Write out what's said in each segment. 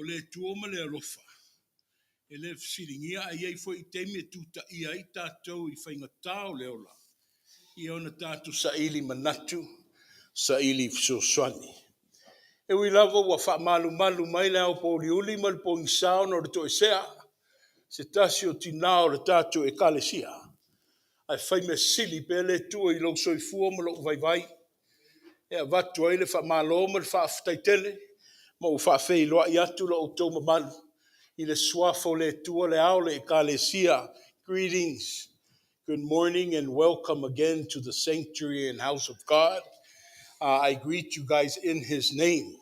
le Atua ma le alofa, e le fesiligia ae i ai foi taimi e tutaia ai tatou i faigata o le ola, ia ona tatou saili manatu, saili fesoasoani. E ui lava ua faamalumalu mai le aopouliuli ma le pogisa ona o le toesea, se tasi o tina o le tatou Ekalesia, ae fai mea sili pea le Atua i lou soifua ma lou vaivai e avatu ai le faamalo ma le faafetai tele, ma ua faafeiloai atu lo outou mamalu i le suafa o le Atua le Ao o le Ekalesia. Greetings. Good morning and welcome again to the sanctuary and house of God. I greet you guys in His name.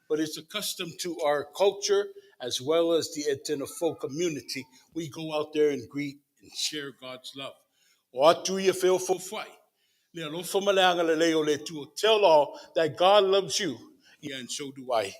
But it's accustomed to our culture as well as the Etena folk community. We go out there and greet and share God's love. O atu ia feofofai, le alofa ma le agalelei o le Atua. Tell all that God loves you. Yeah, and so do I.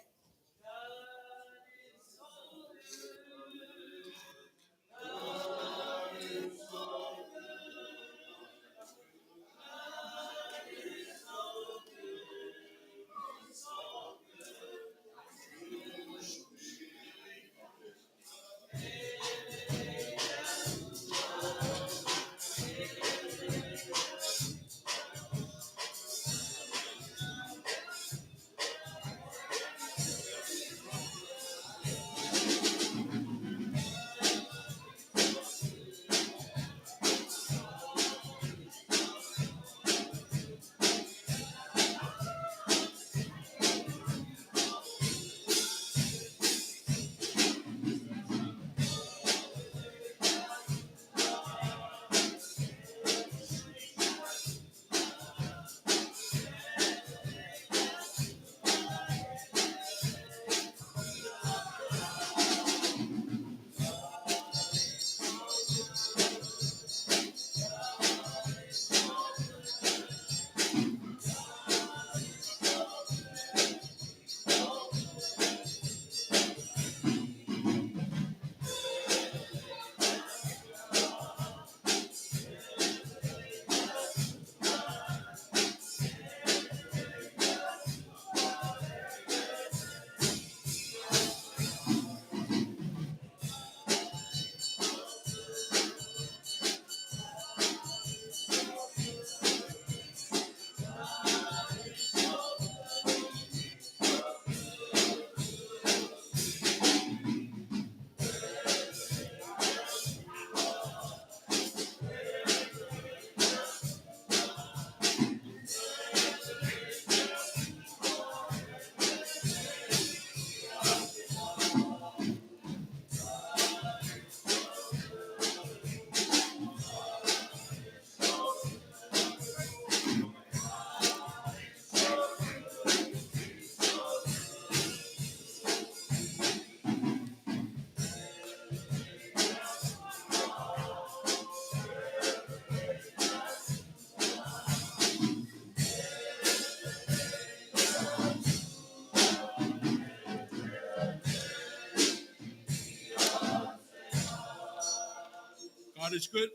God is good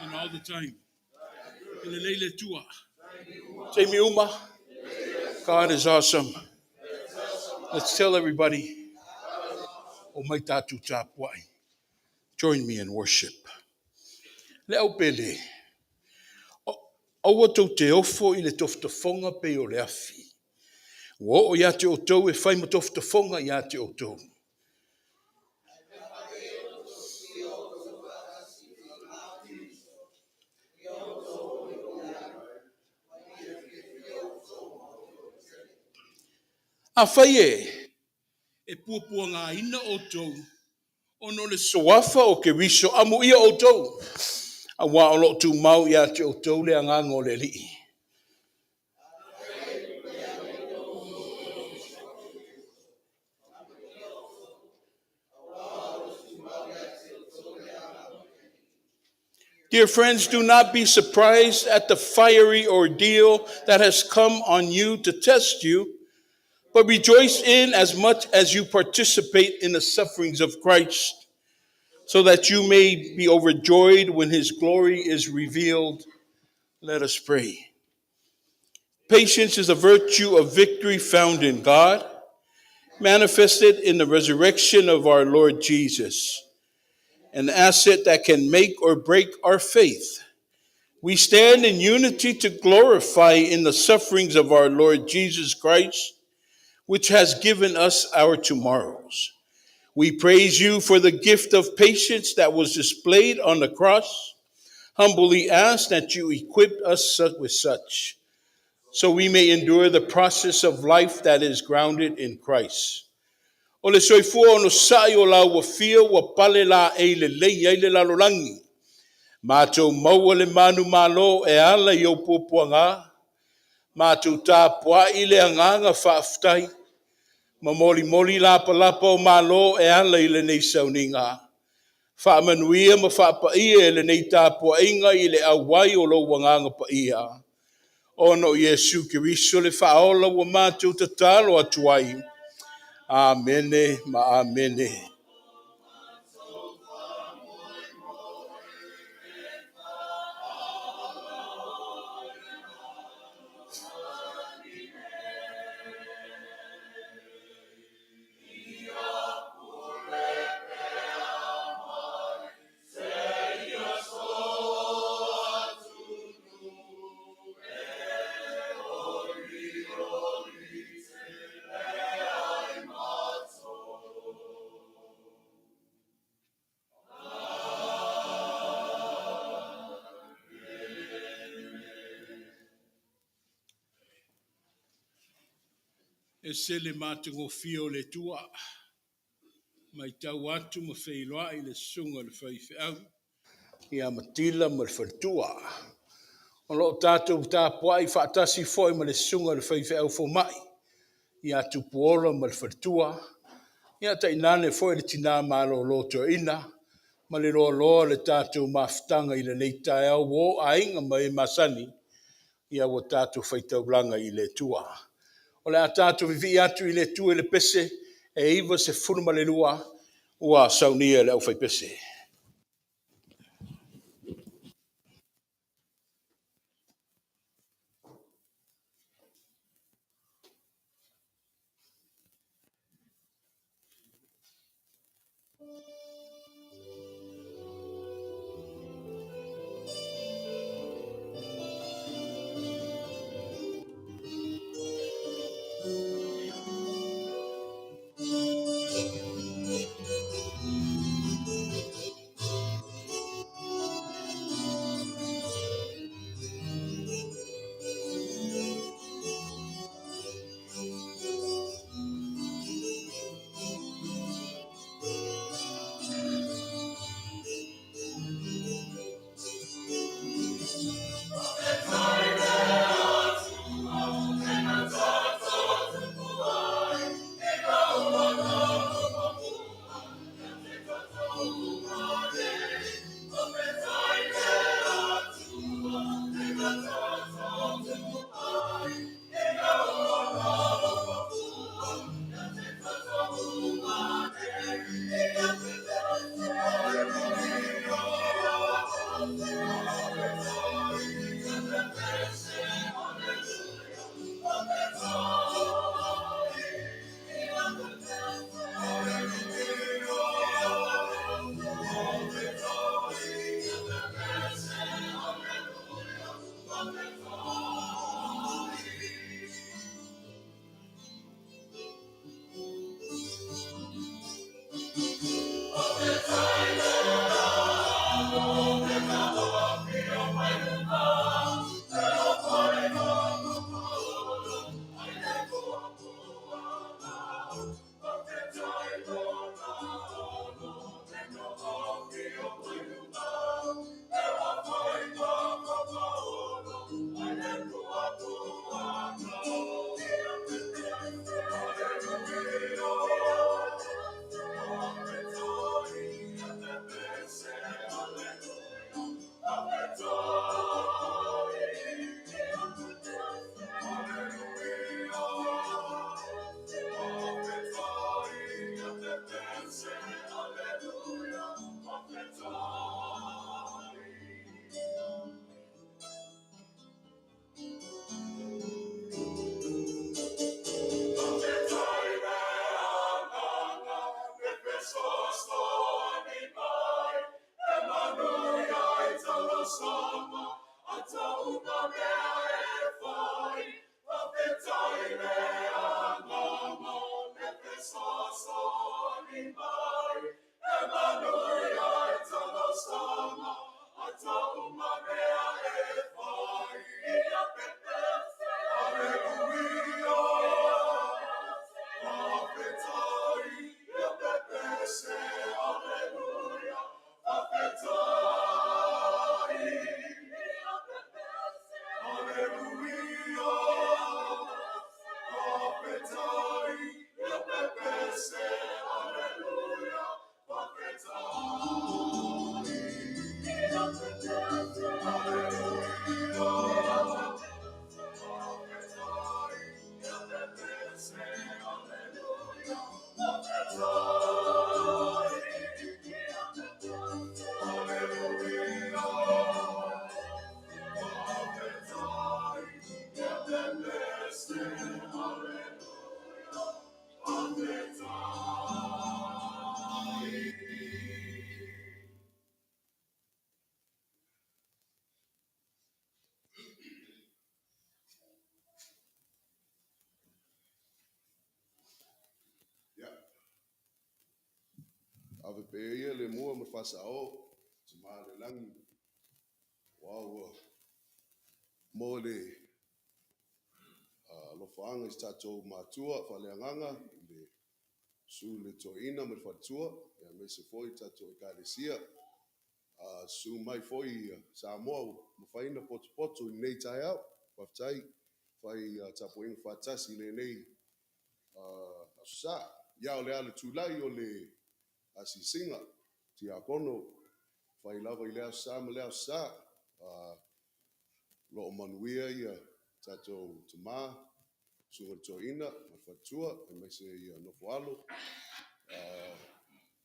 and all the time. E lelei le Atua. Taimi uma. God is awesome. Let's tell everybody. O mai tātou tapuai. Join me in worship. Le au pele. Aua tou te ofo i le tofotofoga pei o le afi. Ua oo ia te outou e fai ma tofotofoga ia te outou. Afai e puapuagaina outou ona o le suafa o Keriso, amuia outou, auā o lo o tumau ia te outou le Agaga o le Alii. Dear friends, do not be surprised at the fiery ordeal that has come on you to test you, but rejoice in as much as you participate in the sufferings of Christ, so that you may be overjoyed when his glory is revealed. Let us pray. Patience is a virtue of victory found in God. manifested in the resurrection of our Lord Jesus, an asset that can make or break our faith. We stand in unity to glorify in the sufferings of our Lord Jesus Christ, which has given us our tomorrows. We praise you for the gift of patience that was displayed on the cross. Humbly ask that you equip us with such, so we may endure the process of life that is grounded in Christ. O le soifua onosai o la ua fia ua pale laei lelei ai le lalolagi. Matou maua le manumalo e ala i ou puapuaga. Matou tapuai i le agaga faafetai. Ma molimoli lapalapa o malo e ala i lenei sauniga. Faamanuia ma faapaia e lenei tapuaiga i le auai o lou agaga paia. Ona o Iesu Keriso le faaola ua matou tatalo atu ai. Amene ma amene. E se le matagofie o le Atua, matau atu ma feiloai le susuga i le faifeau ia Matila ma le faletua. O lo o tatou tapuai faatasi foi ma le susuga i le faifeau fomai ia Tupuola ma le faletua, ia tainane foi le tina malolo toeaina ma le loaloa o le tatou mafutaga i lenei taeao ua o aiga ma e masani, ia ua tatou faitaulaga i le Atua. O le a tatou vivii atu i le Atua i le pese e 92 ua saunia e le aufaipese. fesoasoani mai, e manuia ai talosaga atau ma mea e fai. Faafetai le agaga, le fesoasoani mai, e manuia ai talosaga atau ma mea e fai. Ia pepese, aleluia, faafetai, ia pepese, aleluia, faafetai. Ia pepese, aleluia, faafetai, ia pepese, aleluia, faafetai. Ia pepese, aleluia, faafetai, ia pepese, aleluia, faafetai. Ia pepese, aleluia, faafetai, ia pepese, aleluia, faafetai. Ia, ave pea ia le mua ma le faasao, Tama i le lagi, aua ua maua le alofaaga i si tatou matua faaleagaga i le susu i le toeaina ma le faletua, aemaise foi le tatou Ekalesia. Susu mai foi Samoa ua mafai ona potopoto i lenei taeao. Faafetai fai tapuaiga faatasi i lenei Aso Sa. Ia, o le ala tulai o le asiasiga, tiakono fai lava i lea Aso Sa ma lea Aso Sa. O lo o manuia tatou tama, susuga i le toeaina ma le faletua, aemaise nofo alo,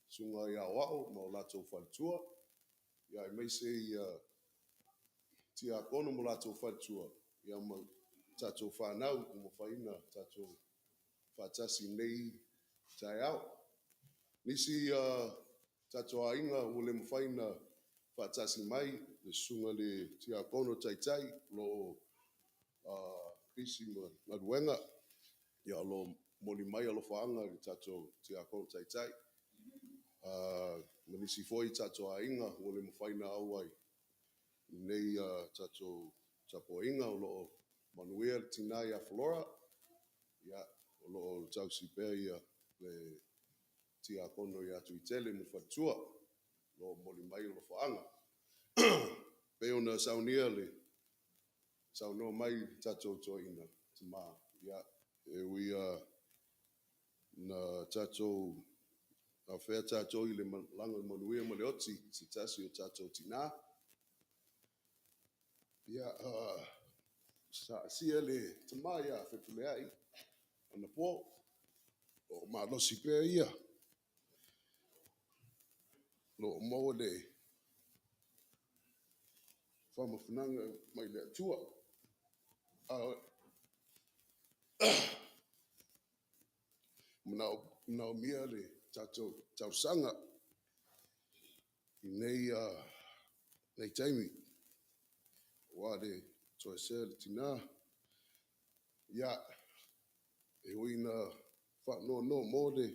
susuga i aoao ma o latou faletua, aemaise tiakono ma latou faletua, ma tatou fanau ua mafai ona tatou faatasi i lenei taeao. Nisi tatou aiga ua le mafai ona faatasi mai, le susuga i le tiakono taitai o lo o pisi ma galuega, o lo o momoli mai alofaaga i le tatou tiakono taitai, ma nisi foi tatou aiga ua le mafai ona auai i lenei tatou tapuaiga. O lo o manuia le tina ia Flora, o lo o tausi pea le tiakono ia Tuitele ma le faletua, o lo o momoli mai alofaaga. E pei ona saunia le saunoa mai le tatou toeaina, tama, e ui lava ina tatou afea tatou i le malaga manuia ma le oti i se tasi o tatou tina, ia, sa asia le tama ia Fepuleai anapo, o lo o malosi pea ia, o lo o maua le faamafanafanaga mai le Atua. A e manaomia le tatou talosaga i lenei taimi aua le toesea o le tina. Ia, e ui ina faanoanoa mo le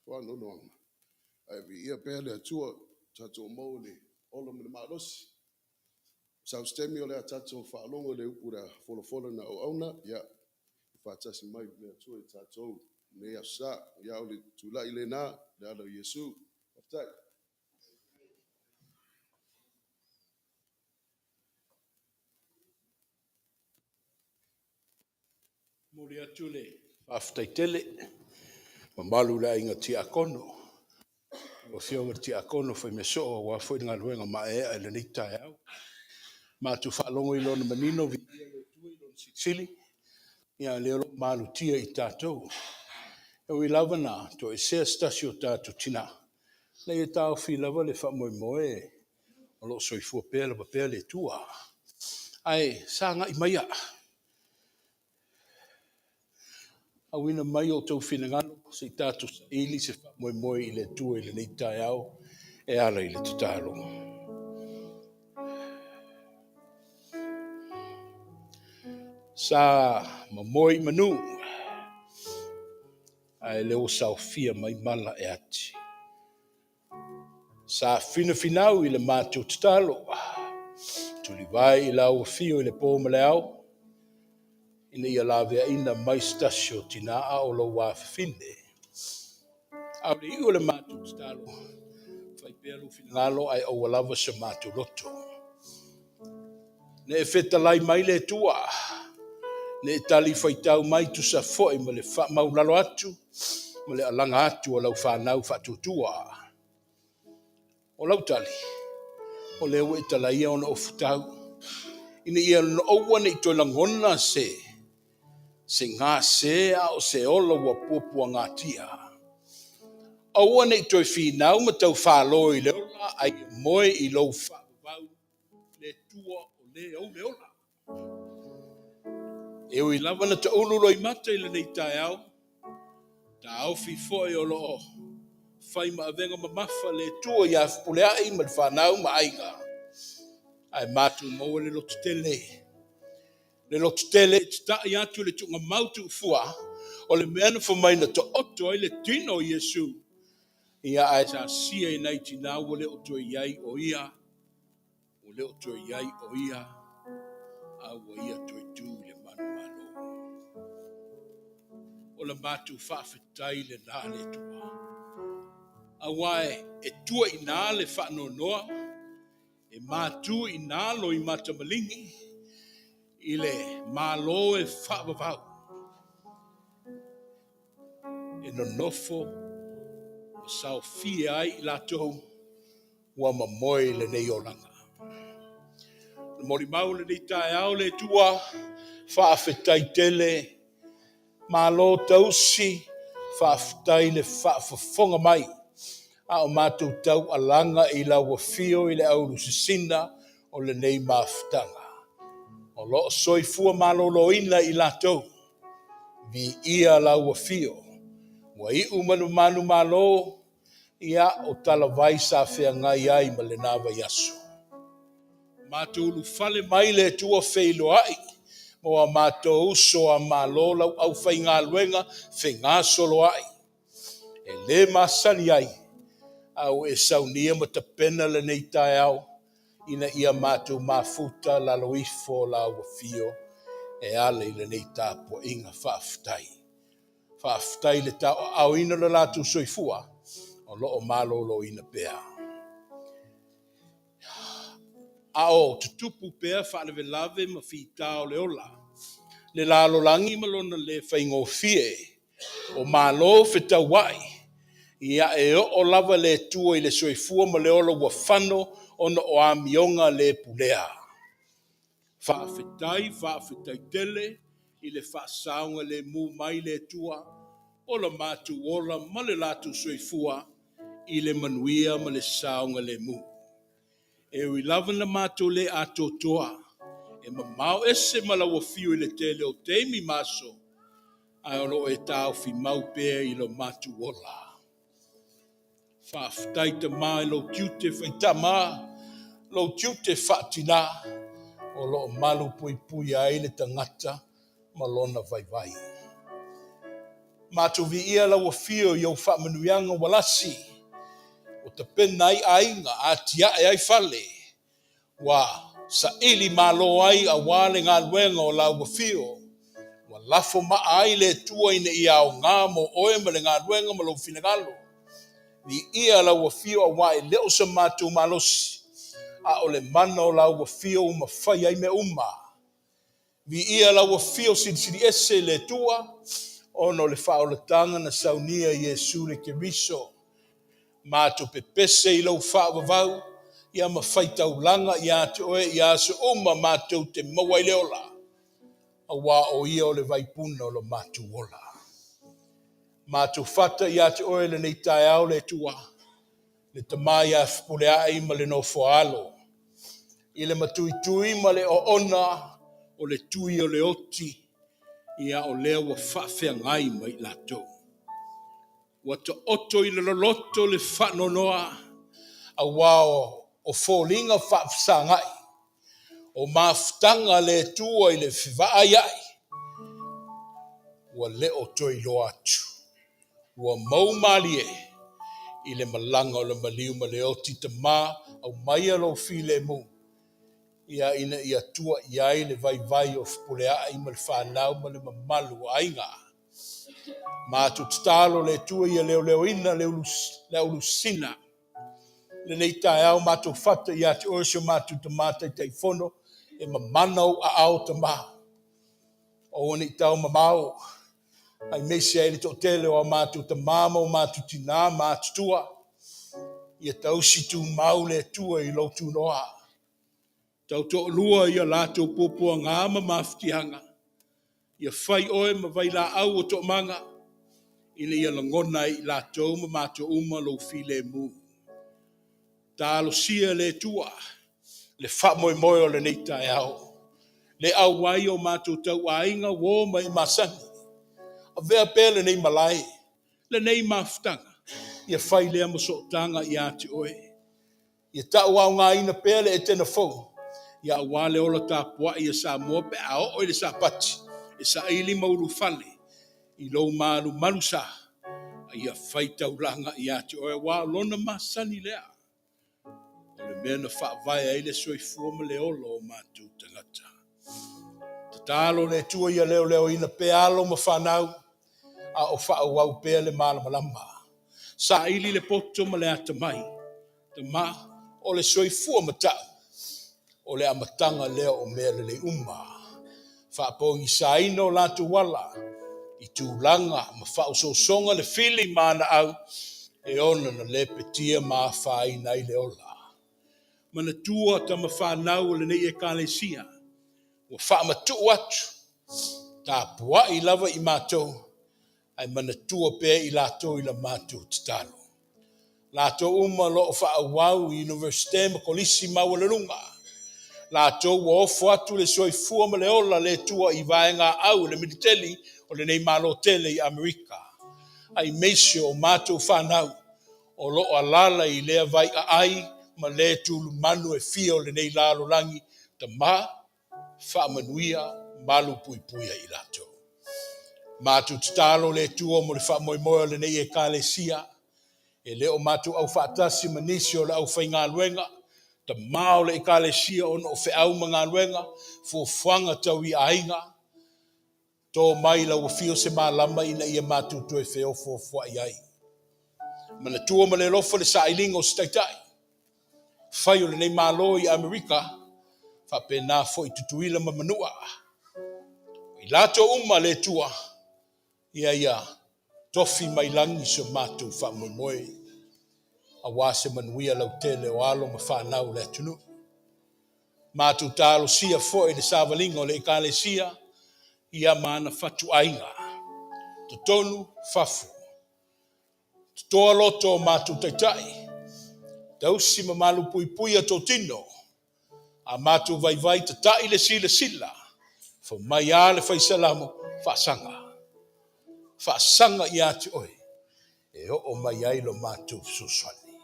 faanoanoaga, ae viia pea le Atua ua tatou maua le ola ma le malosi. Sau se taimi o le a tatou faalogo i le upu o le a folafola e auauna, ia faatasi mai le Atua i tatou i lenei Aso Sa. Ia, o le tulai lena i le ala o Iesu. Faafetai. Momoli atu le faafetai tele mamalu i le aiga tiakono, lau Afioga i le Tiakono Faimea-soo aua foi le galuega maeaea i lenei taeao. Matou faalogo i lona manino, viia le Atua i lona silisili, ia lea o lo o malutia i tatou. E ui lava na toesea se tasi o tatou tina, leai e taofi lava le faamoemoe o lo o soifua pea lava pea le Atua. Ae sagai maia. Auina mai o outou finagalo se i tatou saili se faamoemoe i le Atua i lenei taeao e ala i le tatalo. Sa mamoe i manu, ae le ua saofia mai mala e ati. Sa finafinau i le matou tatalo, tulivae i lau afio i le po ma le ao, ina ia laveaina mai se tasi o tina a o lou afafine. A o le iu o le matou tatalo, fai pea lou finagalo ae aua lava so matou loto. Ne e fetalai mai le Atua, ne e tali faitau mai tusa foi ma le faamaulalo atu ma le alaga atu o lau fanau faatuatua. O lau tali, o lea ua e talaia ona ofutau, ina ia aua ne i toe lagona se se gase a o se ola ua puapuagatia. Aua ne i toe finau ma tau falo i le ola, ae ia moe i lou faavavau le Atua o le ou le ola. E ui lava na taulu loimata i lenei taeao, taofi foi o lo o fai ma avega mamafa le Atua ia Fepuleai ma le fanau ma aiga, ae matou maua le lototele, le lototele e tatai atu le tuugamau tuufua o le mea na fai mai na taoto ai le tino o Iesu, ia ae sasia i nai tina ua le o toe i ai o ia, ua le o toe i ai o ia, a ua ia toe tu i le manumalo. O le matou faafetai lena le Atua. Aua e tua i ina le faanoanoa, e matu i ina loimata maligi, i le Malo e faavavau, e nonofo ma saofia ai i latou ua mamoe i lenei olaga. Le molimau lenei taeao le Atua, faafetai tele, malo tausi, faafetai le faafofoga mai, a o matou taualaga i lau afio i le aulusisina o lenei mafutaga. O lo o soifua maloloina i latou, viia lau afio, ua iu ma le manumalo, ia o talavai sa feagai ai ma lena vaiaso. Matou ulufale mai le Atua feiloai mo a matou uso a malo lau aufaigaluega fegasoloai. E le masani ai, a ua e saunia ma tapena lenei taeao ina ia matou mafuta lalo ifo o lau afio e ala i lenei tapuaiga faafetai. Faafetai le tauaaoina o le latou soifua o lo o maloloina pea. A o tutupu pea faalavelave ma fita o le ola, le lalolagi ma lona le faigofie, o malo fetauai, ia e oo lava le Atua i le soifua ma le ola ua fano ona o amioga le pulea. Faafetai, faafetai tele i le faasaogalemu mai le Atua o le matou ola ma le latou soifua i le manuia ma le saogalemu. E ui lava na matou le atoatoa, e mamao ese ma lau afio i le tele o taimi ma aso, ae o lo o e taofi mau pea i lo matou ola. Faafetai Tama i lou tiute faitama, lou tiute faatina, o lo o malu puipuia ai le tagata ma lona vaivai. Matou viia lau afio i ou faamanuiaga ua lasi, ua tapena ai aiga, atiae ai fale, ua saili malo ai aua le galuega o lau afio, ua lafo maa ai le Atua ina ia aoga mo oe ma le galuega ma lou finagalo. Viia lau afio aua e le o so matou malosi, a o le mana o lau afio ua mafai ai mea uma. Viia lau afio silisili ese le Atua, ona o le faaolataga na saunia i Iesu le Keriso. Matou pepese i lou faavavau, ia ma faitaulaga ia te oe i aso uma matou te maua ai le ola, aua o ia o le vaipuna o lo matou ola. Matou fata ia te oe lenei taeao le Atua, le Tama ia Fepuleai ma le Nofoaalo, i le matuitui ma le oona o le tui o le oti, Ia o lea ua faafeagai ma i latou. Ua taoto i le loloto le faanoanoa, aua o foliga faafesagai, o mafutaga a le Atua i le fevaaiai, ua le o toe iloa atu. Ua mou malie i le malaga o le maliu ma le oti tama, aumaia lou filemu, ia ina ia tua i ai le vaivai o Fepuleai ma le fanau ma le mamalu o aiga. Matou tatalo le Atua ia leoleoina le aulusina lenei taeao matou fata ia te oe si o matou tama Taitaifono e mamana ou aao tama. Aua ne i tau mamao aemaise ai le toatele o a matou tama ma o matou tinā ma atutua. Ia tausi tumau le Atua i lou tunoa. Tautoalua i a latou puapuaga ma mafatiaga. Ia fai oe ma vailaau o toomaga, ina ia lagona ai i latou ma matou uma lou filemu. Talosia le Atua le faamoemoe o lenei taeao. Le auai o matou tauaiga uo ma e masani. Avea pea lenei malae, lenei mafutaga, ia fai lea ma sootaga ia te oe. Ia tauaogaina pea le Etena fou, ia aua le ola tapuai a Samoa pe a oo i le Sapati, e saili ma ulufale i lou malumalu sa, a ia fai taulaga ia te oe, aua o lona masani lea. O le mea na faavae ai le soifua ma le ola o matou tagata. Tatalo le Atua ia leoleoina pea alo ma fanau, a o faaauau pea le malamalama. Saili le poto ma le atamai. Tama, o le soifua matau, o le amataga lea o mea lelei uma. Faapogisaina o latou ala i tulaga ma faaosoosoga le fili ma anaau e ona na lepetia ma afaina ai le ola. Manatua tama fanau o lenei Ekalesia ua faamatuu atu, tapuai lava i matou, ae manatua pea i latou i la matou tatalo. Latou uma o lo o faaauau i Iunivesite ma Kolisi maualuluga. Latou ua ofo atu le soifua ma le ola le Atua i vaegaau le militeli o lenei Malo tele i Amerika. Aemaise o matou fanau o lo o alaala i lea vaiaai ma le tulumanu e fia o lenei lalolagi, tama, faamanuia, malu puipuia i latou. Matou tatalo le Atua mo le faamoemoe o lenei Ekalesia, e le o matou aufaatasi ma nisi o le aufaigaluega, tama o le Ekalesia ona o feau ma galuega, fuafuaga tau i aiga, to mai lau afio se malama ina ia matou toe feofoofoai ai. Manatua ma le alofa le sailiga o se taitai, fai o lenei Malo i Amerika, faapena foi Tutuila ma Manua. I latou uma le Atua, ia ia tofi mai lagi so matou faamoemoe, aua se manuia lautele o alo ma fanau o le atunuu. Matou talosia foi le savaliga o le Ekalesia ia ma ana fatuaiga, totonu, fafo. Totoa loto o matou taitai, tausi ma malupuipuia totino, a matou vaivai tatai le silasila, fai mai a le Faisalamo, faasaga. Faasaga ia te oe, e oo mai ai lo matou fesoasoani.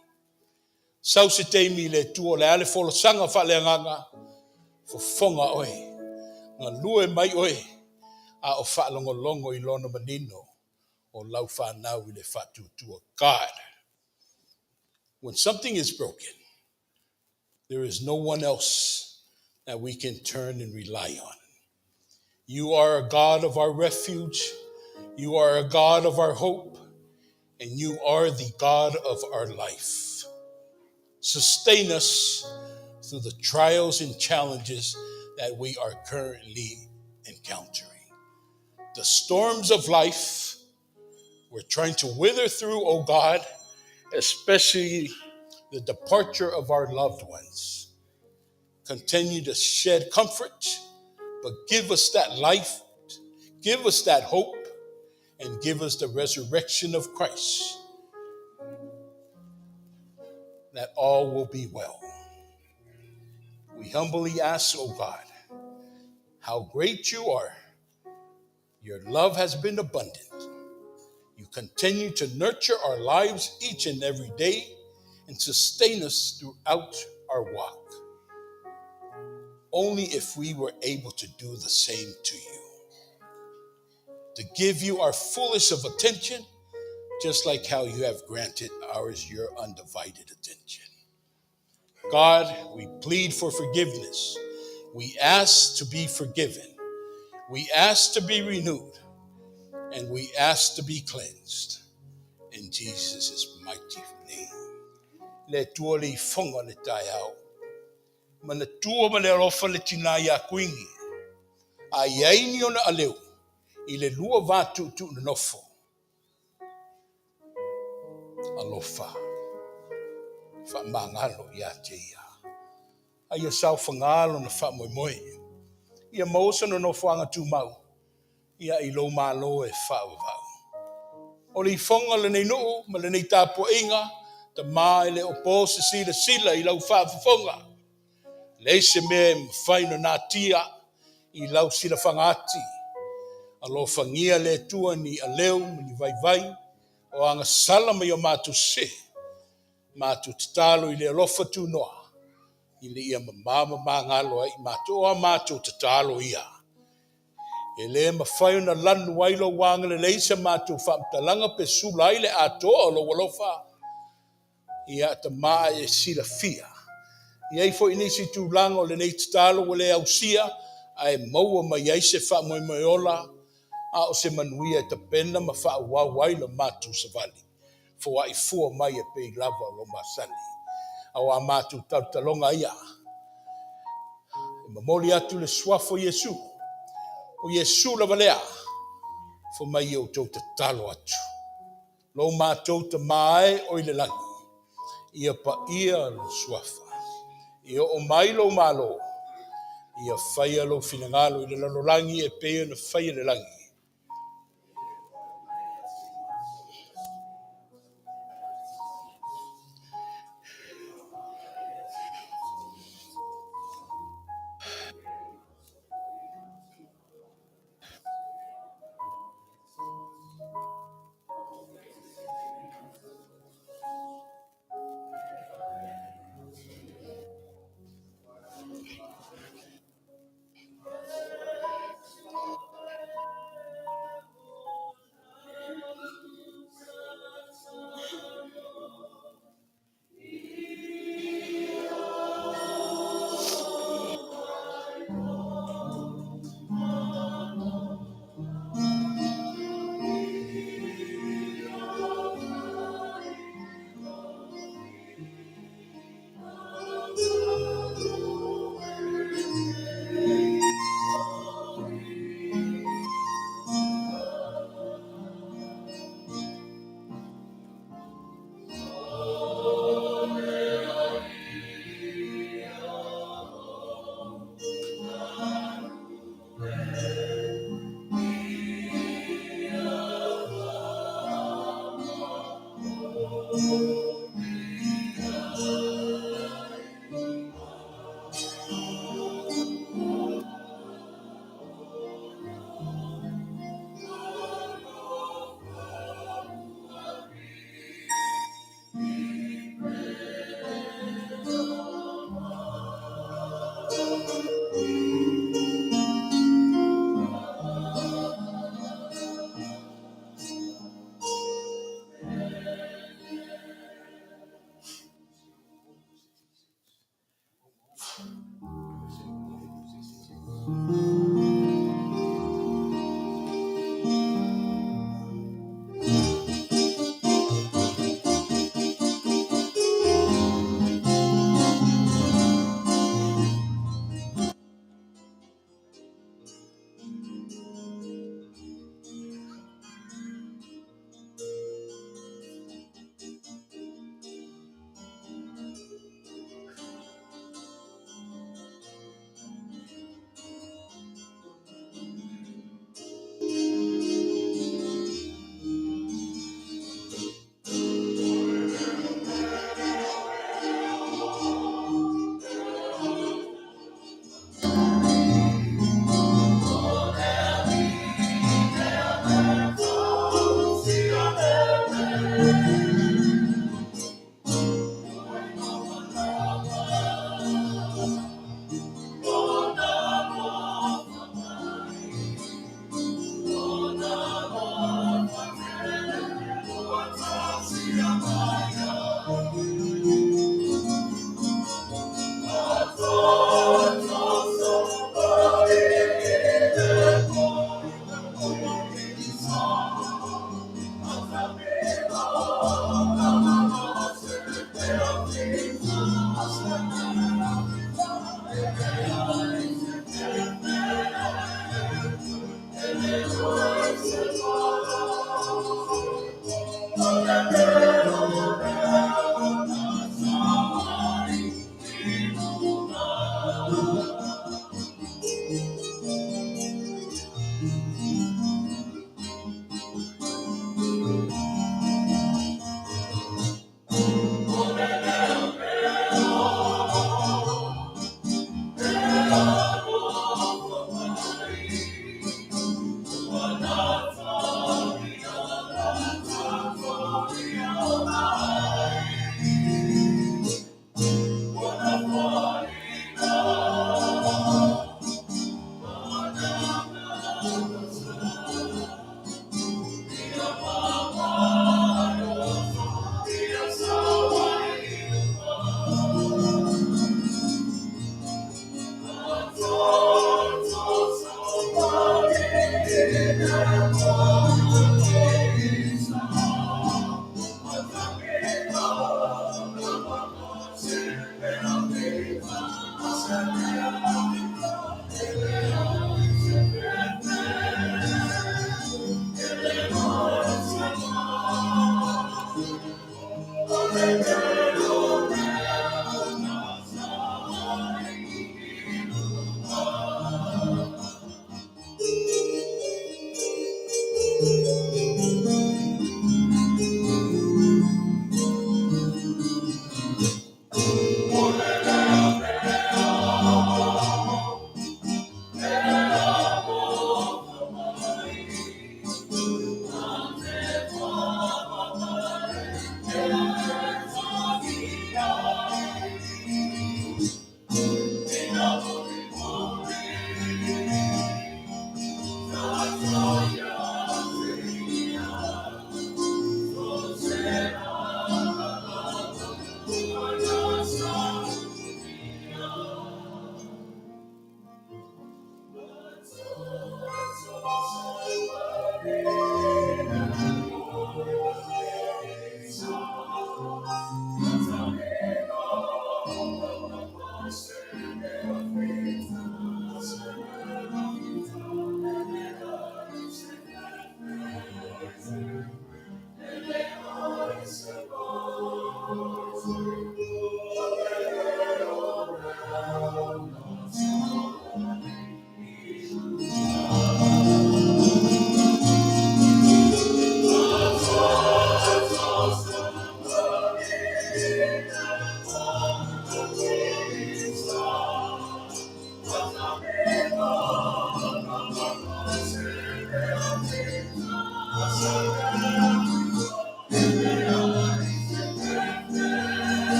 Sau se taimi i le Atua o le a le folasaga faaleagaga, fofoga oe, galue mai oe, a o faalogologo i lona manino o lau fanau i le faatuatua. God, when something is broken, there is no one else that we can turn and rely on. You are a God of our refuge. You are a God of our hope. And you are the God of our life. Sustain us through the trials and challenges that we are currently encountering. The storms of life we're trying to wither through, oh God, especially the departure of our loved ones. Continue to shed comfort, but give us that life, give us that hope, and give us the resurrection of Christ, that all will be well. We humbly ask, O God, how great you are. Your love has been abundant. You continue to nurture our lives each and every day and sustain us throughout our walk. Only if we were able to do the same to you. To give you our fullest of attention, just like how you have granted ours your undivided attention. God, we plead for forgiveness. We ask to be forgiven. We ask to be renewed. And we ask to be cleansed. In Jesus' mighty name. Le Atua le ifoga le taeao. Manatua ma le alofa le tinā iā Kuini. A i ai ni ona aleu i le lua va tuutuu nonofo. Alofa. Faamagalo ia te ia. A ia saofagā lona faamoemoe. Ia maua sona nofoaga tumau ia i lou Malo e faavavau. O le ifoga o lenei nuu ma lenei tapuaiga, Tama e le o po se silasila i lau faafofoga. Leai se mea e mafai ona natia i lau silafaga ati. Alofagia le Atua ni aleu ma ni vaivai o agasala mai o matou sese. Matou tatalo i le alofa tunoa ina ia mama ma magalo ai i matou. O a matou tatalo ia, e le mafai ona lanu ai lou agalelei i sa matou faamatalaga pe sula ai le atoa o lou alofa. Ia, Tama e silafia. E i ai foi nisi tulaga o lenei tatalo ua le ausia, ae maua mai ai se faamoemoe ola, a o se manuia e tapena ma faaauau ai la matou savali. Foai fua mai e pei lava o lou masani. A o a matou talotaloga ia, e momoli atu le Suafa o Iesu, o Iesu lava lea, fai mai ia outou tatalo atu. Lo matou Tama e o i le lagi, ia paia lou Suafa, ia oo mai lou Malo, ia faia lou finagalo i le lalolagi e pei ona faia i le lagi.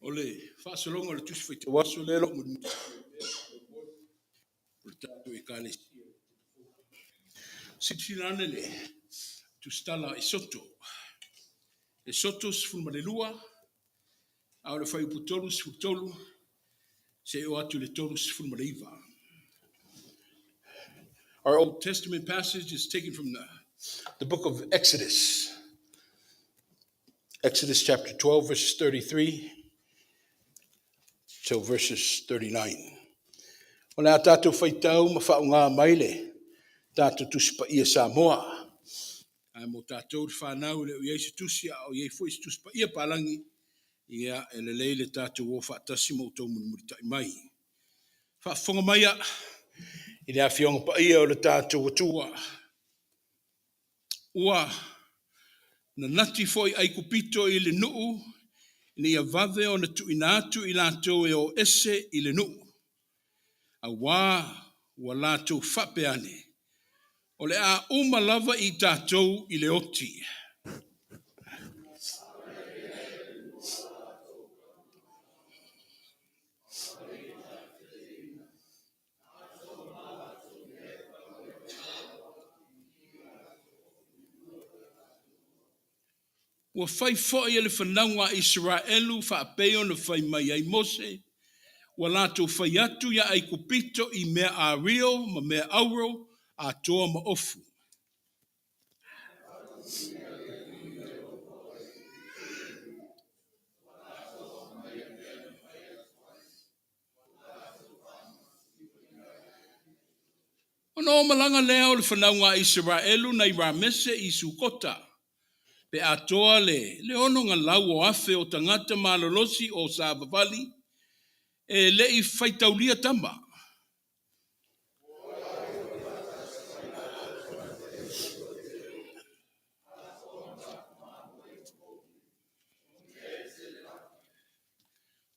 O le faasologa o le Tusi Faitau Aso lea o lo o mulimuli o le tatou Ekalesia. Silasila ane le tusitala a Esoto. Esoto 12, a o le fuaiupu 33 seia oo atu i le 39. Our Old Testament passage is taken from the book of Exodus. Exodus chapter 12, verses 33 till verses 39. O le a tatou faitau ma faaaoga mai le tatou Tusi Paia Samoa. Ae mo tatou le fanau e le o i ai se tusi, a o i ai foi se Tusi Paia Palagi, ia e lelei le tatou o faatasi ma outou mulimulitai mai. Faafofoga maia i le Afioga Paia o le tatou Atua. Ua nanati foi Aikupito i le nuu ina ia vave ona tuuina atu i latou e o ese i le nuu. Auā ua latou faapea ane, o le a uma lava i tatou i le oti. Ua fai foi e le fanauga a Isaraelu faapei ona fai mai ai Mose, ua latou fai atu ia Aikupito i mea ario ma mea auro, atoa ma ofu. Ona o malaga lea o le fanauga a Isaraelu nai Ramese i Sukota, pe atoa le 6,000 o tagata malolosi o savavali e le i faitaulia tama.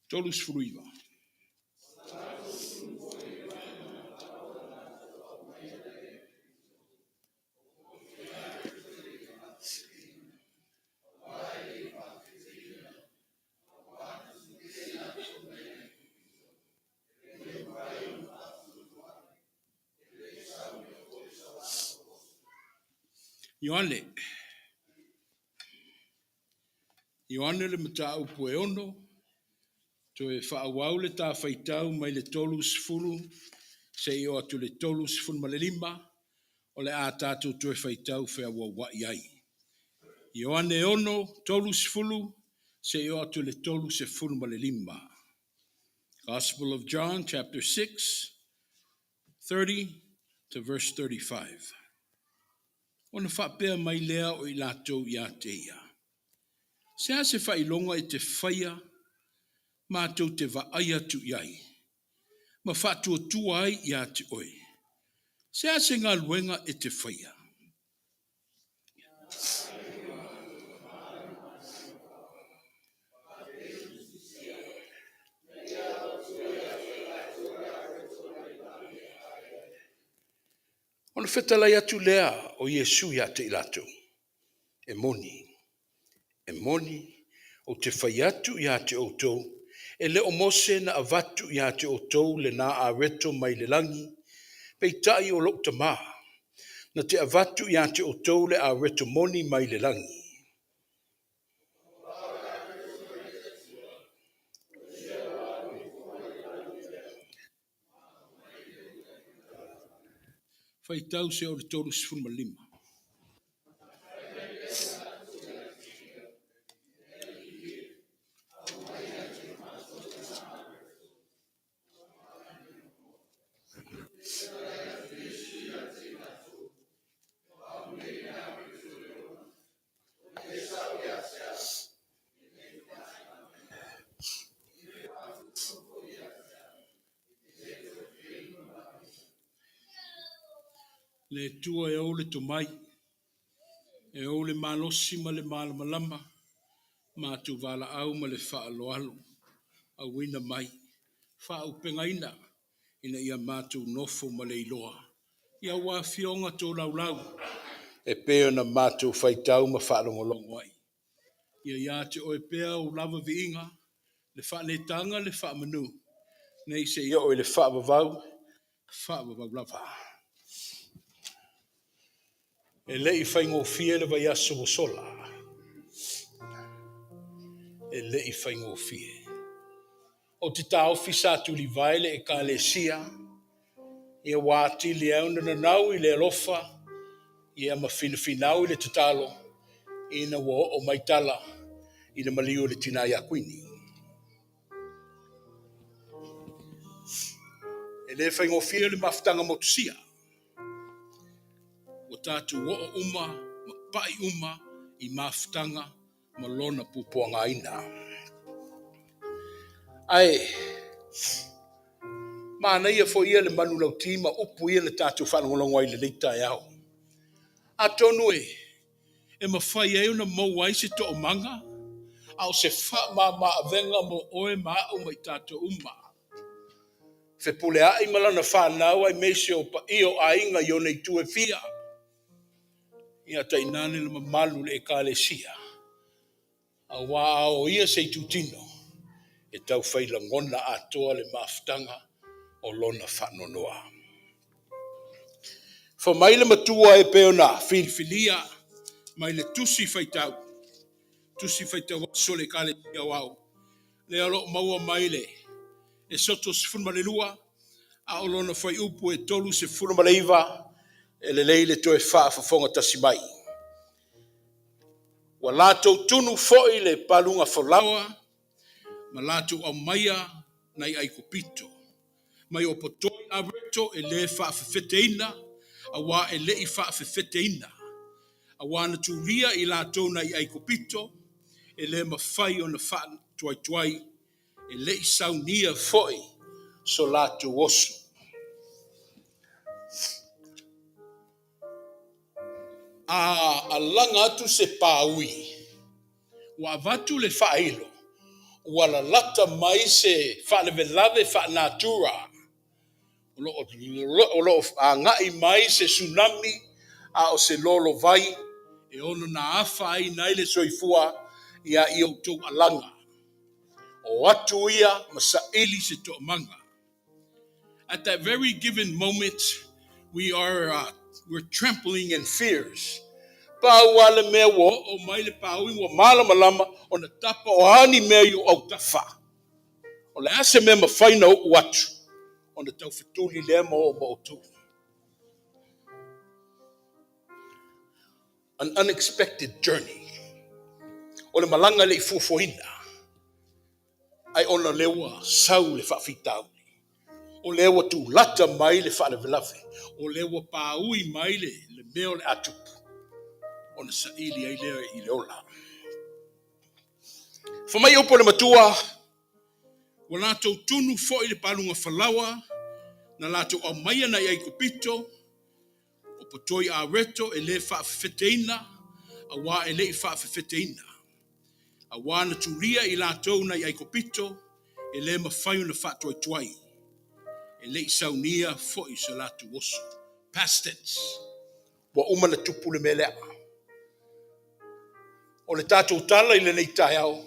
39. Ioane. Ioane le mataupu e 6, toe faaauau le ta faitau mai le 30 seia oo atu i le 35, o le a tatou toe faitau feauauai ai. Ioane 6, 30 seia oo atu i le 35. Gospel of John, chapter 6, 30 to verse 35. Ona faapea mai lea o i latou ia te ia, Se a se faailoga e te faia matou te vaai atu i ai, ma faatuatua ai ia te oe? Se a se galuega e te faia? Ona fetalai atu lea o Iesu ia te i latou, E moni, e moni, ou te fai atu ia te outou, e le o Mose na avatu ia te outou lena areto mai le lagi, peitai o lou Tama, na te avatu ia te outou le areto moni mai le lagi. Faitau seia oo i le 35. Le Atua e ou le tomai, e ou le malosi ma le malamalama, matou valaau ma le faaaloalo, auina mai, faaauupegaina ina ia matou nofo ma le iloa i aua afioga tolaulau e pei ona matou faitau ma faalogologo ai. Ia ia te oe pea ou lava viiga, le faaletaga, le faamanu, nei seia oo i le faavavau, faavavau lava. E le i faigofie le vaiaso ua sola. E le i faigofie. Ou te taofi sa tulivae le Ekalesia, ia ua atili ai ona nanau i le alofa, ia ma finafinau i le tatalo, ina ua oo mai tala i le maliu o le tina ia Kuini. E le faigofie le mafutaga motusia. Ua tatou oo uma ma pai uma i mafutaga ma lona puapuagaina. Ae manaia foi ia le manulauti ma upu ia na tatou faalogologo ai i lenei taeao. Atonu e mafai ai ona maua ai se toomaga, a o se faamama-avega mo oe ma au ma i tatou uma. Fepuleai ma lana fanau aemaise o paia o aiga i ona itu e fia. Ia tainane le mamalu o le Ekalesia, aua a o ia se itutino e taufai lagona atoa le mafutaga o lona faanoanoa. Fai mai le matua e pei ona filifilia mai le tusi faitau, tusi faitau aso o le Ekalesia Aoao, lea o lo o maua mai le Esoto 12, a o lona fuaiupu e 39, e lelei le toe faafofoga tasi mai. Ua latou tunu foi le paluga falaoa ma latou aumaia nai Aikupito mai o potoi areto e le faafefeteina, auā e le i faafefeteina, auā na tulia i latou nai Aikupito, e le mafai ona faatuaituai, e le i saunia foi so latou oso. A alaga atu se paui, ua avatu le faailo, ua lalata mai se faalavelave faanatura, o lo o agai mai se tsunami a o se lolovai e ono naafaina ai le soifua ia i outou alaga. O atu ia ma saili se toomaga. At that very given moment, we are we're trembling in fears. Pau lava le mea ua oo mai le paui ua malamalama ona tapa o a ni mea i ou autafa. O le a se mea mafai na uu atu ona taufetuli lea ma oo ma outou. An unexpected journey. O le malaga e le i fuafuaina. Ae ona o lea ua sau le faafitauli, o lea ua tulata mai le faalavelave, o lea ua paui mai le mea o le a tupu, ona saili ai lea i le ola. Fai mai upu a le matua, ua latou tunu foi le paluga falaoa na latou aumaia nai Aikupito, o potoi areto e le faafefeteina, auā e le i faafefeteina. Auā na tulia i latou nai Aikupito, e le mafai ona faatuaituai, e le i saunia foi so latou oso. Past tense. Ua uma ona tupu le mea lea. O le tatou tala i lenei taeao,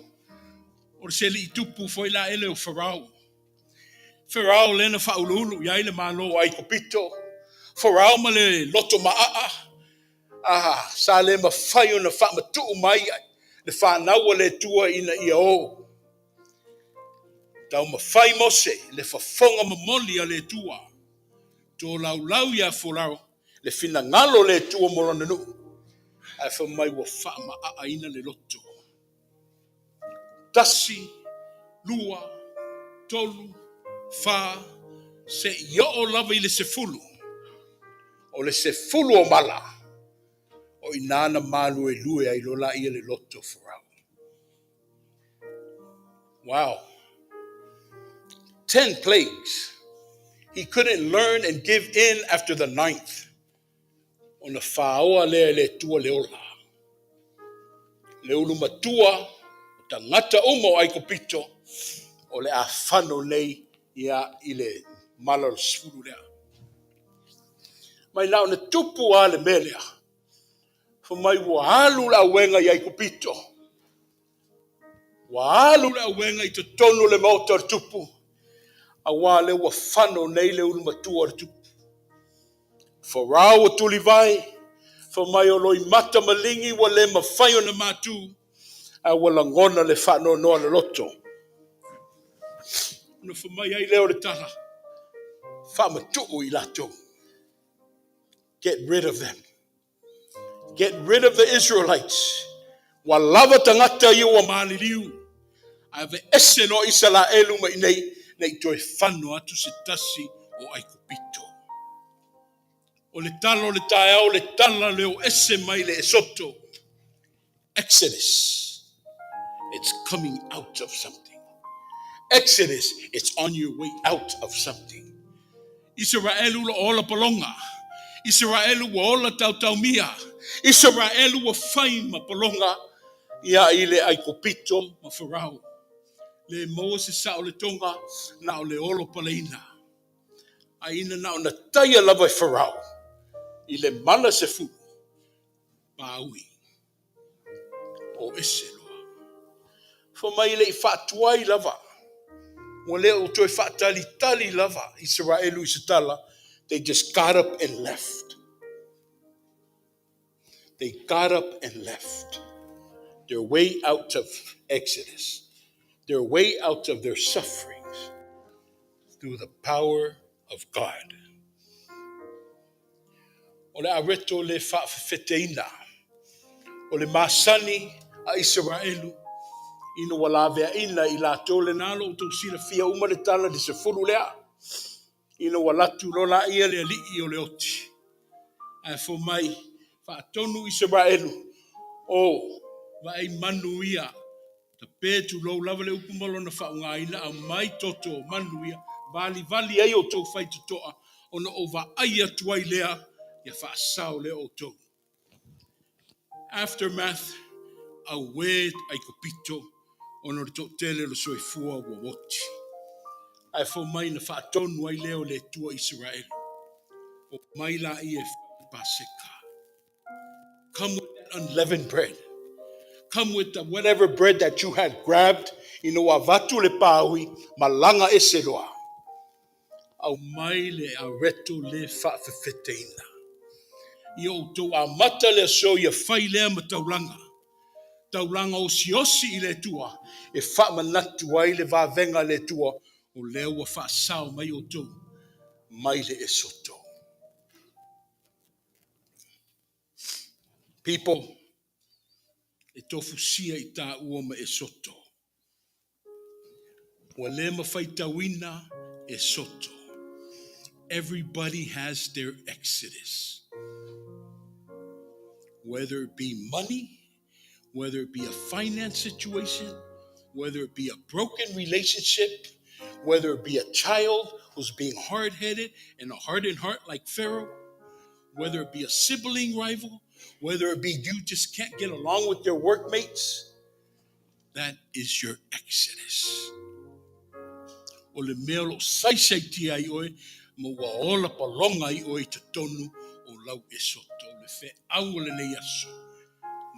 o le selii tupu foi la ele o Farao. Farao lea na faauluulu i ai le Malo o Aikupito, Farao ma le loto maaa, a sa le mafai ona faamatuu mai le fanau a le Atua ina ia o. Taumafai Mose le fofoga momoli a le Atua, tolaulau ia Farao. Le finagalo o le Atua mo Lona nuu, ae fai mai ua faamaaaina le loto. Tasi, lua, tolu, fa, seia oo lava i le 10. O le 10 o mala, o i ina na maluelue ai loa laia le loto o Farao. Wow. 10 plagues. He couldn't learn and give in after the ninth. Ona faoa lea e le Atua le ola. Le ulu matua, o tagata uma o Aikupito, o le a fano nei ia i le mala o le 10 lea. Mai na ona tupu lava le mea lea. Fai mai ua alu le auega i Aikupito. Ua alu le auega i totonu o le maota o le tupu, aua lea ua fano nei le ulu matua o le tupu. Farao ua tulivae, fai mai o loimata maligi ua le mafai ona matu, ae ua lagona le faanoanoa loloto. Ona fai mai ai lea o le tala, faamatuu i latou. Get rid of them. Get rid of the Israelites. Ua lava tagata ia ua maliliu. Ae aveese loa Isaraelu mai nei, ne i toe fano atu se tasi o Aikupito. O le tala o le taeao, le tala le o ese mai le Esoto. Exodus. It's coming out of something. Exodus, it's on your way out of something. Isaraelu ua ola paloga. Isaraelu ua ola tautaumia. Isaraelu ua fai ma paloga ia i le Aikupito ma Farao. Le maua se saoletoga na o le olo paleina. A ina na ona taia lava e Farao i le mala 10, paui. O ese loa. Fai mai le i faatuai lava. Ua le o toe faatalitali lava Isaraelu i se tala. They just got up and left. They got up and left. Their way out of Exodus. Their way out of their sufferings. Through the power of God. O le areto le faafefeteina. O le masani a Isaraelu ina ua laveaina i latou lena lo outou silafia uma le tala le 10 lea. Ina ua latu loa laia le alii o le oti. Ae fai mai faatonu Isaraelu o vaai manu ia. Tape tulou lava le upu ma lona faaugaina au mai toto o manu ia. Valivali ai outou faitotoa ona o vaai atu ai lea ia faasao lea outou. Aftermath, auē Aikupito ona o le toatele o le soifua ua oti. Ae fai mai na faatonu ai lea o le Atua Isaraelu. O mai la ia e Paseka. Come with that unleavened bread. Come with the whatever bread that you had grabbed ina ua avatu le paui malaga ese loa. Au mai le areto le faafefeteina. Ia outou amata le aso ia fai lea ma taulaga. Taulaga osiosi i le Atua e faamanatu ai le vavega le Atua o lea ua faasao mai outou mai le Esoto. People, e tofusia i tāua ma Esoto. Ua le mafaitauina Esoto. Everybody has their exodus. Whether it be money, whether it be a finance situation, whether it be a broken relationship, whether it be a child who's being hard-headed and a hardened heart like Pharaoh, whether it be a sibling rival, whether it be you just can't get along with your workmates, that is your exodus. O le mea o lo saisaitia ai oe, ma ua ola paloga ai oe i totonu o lau Esoto. Le feau o lenei aso.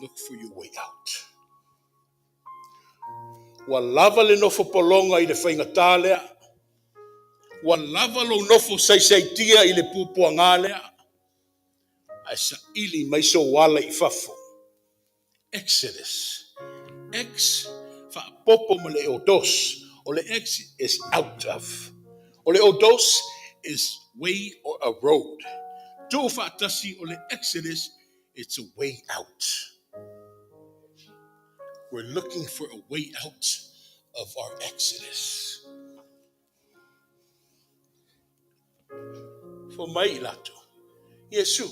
Look for your way out. Ua lava le nofo pologa i le faigata lea. Ua lava lou nofo saisaitia i le puapuaga lea. Ae saili mai sou ala i fafo. Exodus. X faapopo ma le odos. O le X is out of. O le odos is way or a road. Tuufaatasi o le Exodus, it's a way out. We're looking for a way out of our Exodus. Fai mai i latou, Iesu,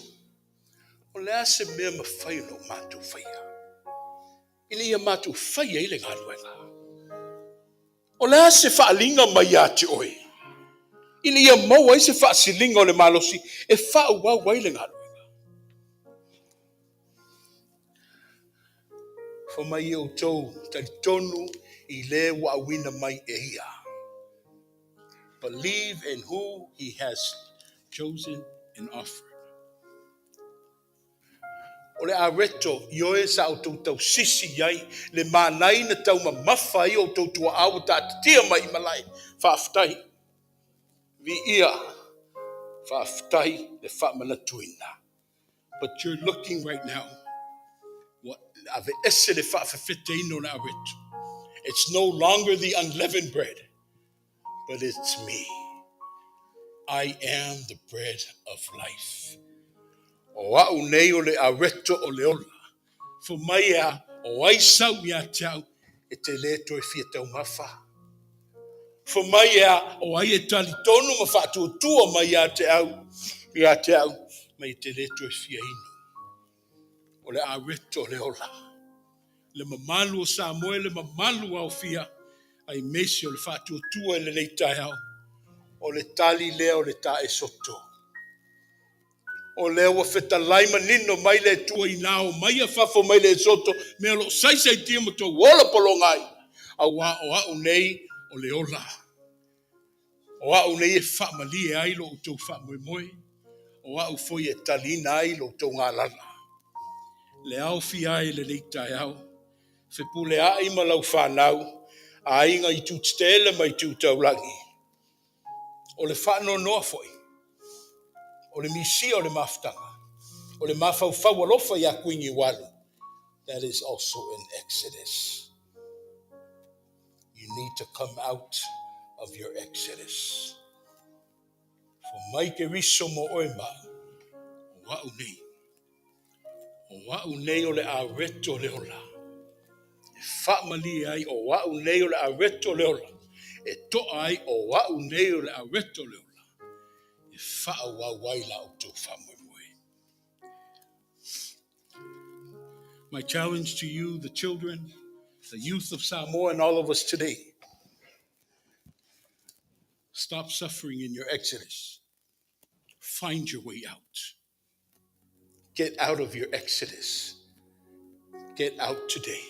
o le a se mea mafai ona o matou faia, ina ia matou faia ai le galuega? O le a se faaaliga mai ia te oe, ina ia maua ai se faasiliga o le malosi e faaauau ai le galuega? Fai mai ia outou talitonu i le ua auina mai e ia. Believe in who he has chosen and offered. O le areto ioe sa outou tausisi i ai, le manai na taumamafa ai outou tuaa ua taatitia mai i malae. Faafetai. Viia. Faafetai le faamanatuina. But you're looking right now. Ua aveese le faafefeteina o le areto. It's no longer the unleavened bread, but it's me. I am the bread of life. O au nei o le areto o le ola. Fai mai a, o ai sau ia te au, e te le toe fia taumafa. Fai mai a, o ai e talitonu ma faatuatua mai ia te au, ia te au, mai e te le toe fia inu. O le areto o le ola. Le mamalu o Samoa, le mamalu aofia, aemaise o le faatuatua i lenei taeao. O le tali lea o le taesoto. O lea ua fetalai manino mai le Atua ina o mai a fafo mai le Esoto, mea o lo o saisaitia ma tou ola pologa ai. Auā o au nei o le ola. O au nei e faamalie ai lo outou faamoemoe. O au foi e taliina ai lo outou galala. Le aofia ai lenei taeao. Fepuleai ma lau fanau, aiga i itu tetele ma itu taulagi. O le faanoanoa foi, o le misia o le mafutaga, o le mafaufau alofa ia Kuini Walu. That is also in Exodus. You need to come out of your Exodus. Fai mai Keriso mo oe ma, o au nei. O au nei o le areto o le ola. E faamalie ai o au nei o le areto o le ola. E toa ai o au nei o le areto o le ola. E faaauau ai la outou faamoemoe. My challenge to you, the children, the youth of Samoa, and all of us today: stop suffering in your exodus. Find your way out. Get out of your exodus. Get out today.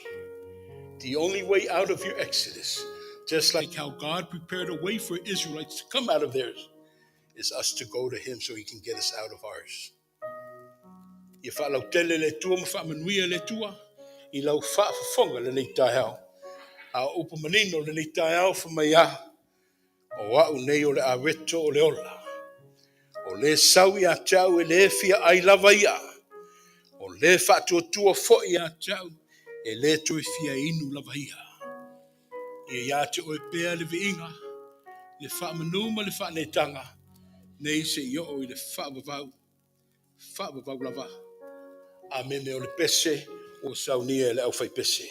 The only way out of your exodus, just like how God prepared a way for Israelites to come out of theirs, is us to go to Him so He can get us out of ours. Ia faalautele le Atua ma faamanuia le Atua i lau faafofoga lenei taeao. A o upu manino lenei taeao fai mai a, o au nei o le areto o le ola. O le sau ia te au e le fia ai lava ia. O le faatuatua foi ia te au e le toe fia inu lava ia. Ia ia te oe pea le viiga, le faamanu ma le faanetaga, nei seia oo i le faavavau, faavavau lava. Amene. O le pese ua saunia e le aufaipese.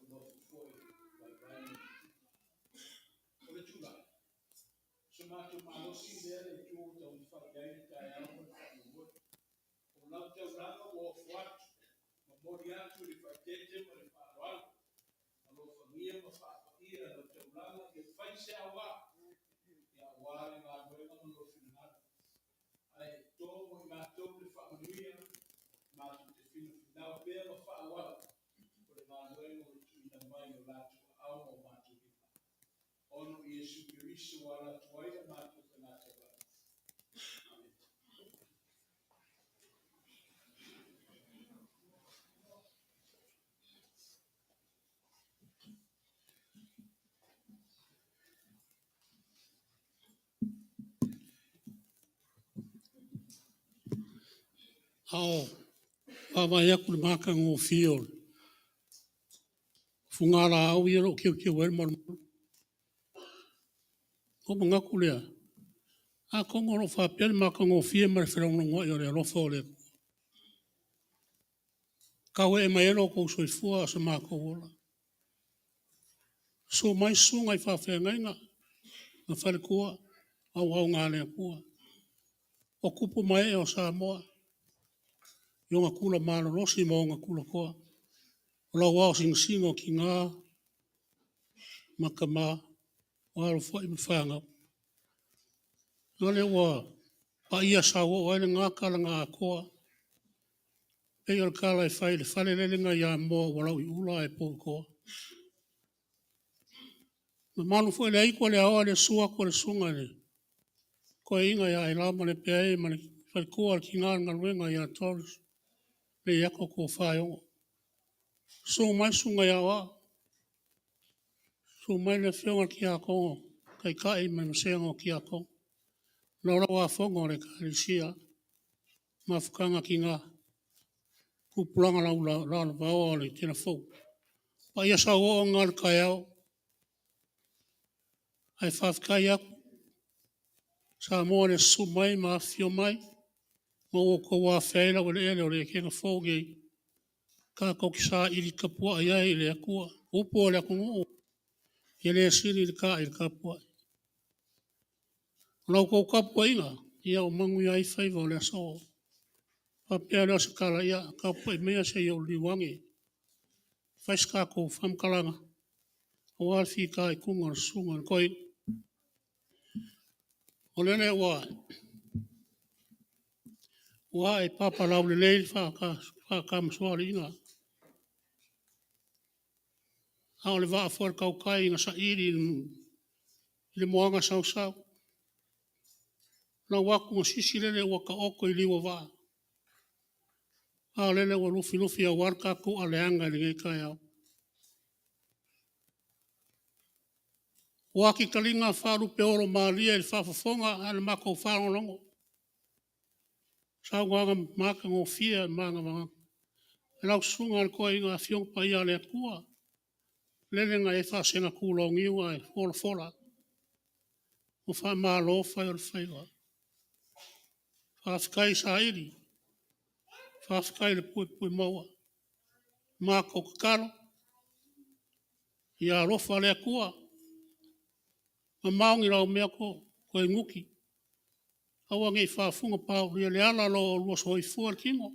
nofonofo foi vaivai ma O le tulai, so matou malosi lea le Itu ua taumafai i ai le taeao ma le faamoemoe. O lau taulaga ua ofo atu, momoli atu i le faaeteete ma le faaaloalo, alofagia ma faapaia lau taulaga ia fai se aoga, aua le galuega ma lou finagalo. Ae to mo i latou le faamanuia, matou te finafinau pea ma faaauau o le galuega ua tuuina mai i o latou aao ma o matou lima. Ona o Iesu Keriso ua ala atu ai la matou faigatauvaa. Amene. A o vaavaai atu i le matagofie o fugalaau ia o lo o teuteu ai le malumalu, ona ou manatu lea, atonu o lo o faapea le matagofie ma le felagolagomai o le alofa o le Atua, tau ee mai ai lo outou soifua a o so matou ola. Susu mai susuga i faafeagaiga ma faletua, auauna a le Atua, o tupu ma ee o Samoa i ona tula malolosi ma ona tulatoa, o lau ao sinasina o tina ma tama, o alo foi ma fanau. O lea ua paia sauoo ai lena tala na atoa, pei o le tala e fai i le fale lele nai Amoa ua lau i ula ae pou i toa. E mamalu foi le aitu a le aoa i le susu atu o le susuga i le toeaina ia Ailao Malepe ma le faletua le tina o le galuega ia Doris Leiato Tofaeono. Susu mai le susuga ia Aoao, susu mai le afioga i le Tiakono Taitai ma le vasega o Tiakono, le Laulau-a-Fono a le Ekalesia, Mafutaga a Tina, Tupulaga Lalovaoa o le Telefou. O paia sauoo na o le taeao, ae faafetai atu Samoa i le susu mai ma afifio mai ma ua outou afea ai laueleele o le ekega fou lenei tatou te saili tapuai ai i le Atua. O upu a le atunuu, e le sili le ta'a i le tapuai. O la outou tapuaiga ua manuia ai faiva o le aso. Ona faapea lea o se tala, ia tapuai maia se i ou liliu ane e fai se tatou faamatalaga aua le fitaituga o le susuga i le toeaina. O lele ua ae i papalaulelei le faatamasoaliiga, a o le vaa foi o le tautai na saili i le moana sausau, lau atu na sisi lele ua taoto i liu o vaa, a o lele ua lufilufiaua le tatou aleaga i lenei taeao. Ua atitaliga faalupeolomalie i le faafofoga a o le matou faalogologo, saunoaga matagofie ma lau susuga i le toeaina Afioga Paia a le Atua, lele na e faasegatulauniu ae folafola, ua faamalo fai o le faiva. Faafetai saili, faafetai le puepuemau'a. Matou tatalo, ia alofa le Atua, mamao ni laumea Toenuti, aua ne i faafugapaolia le ala o lo oulua soifua le tino,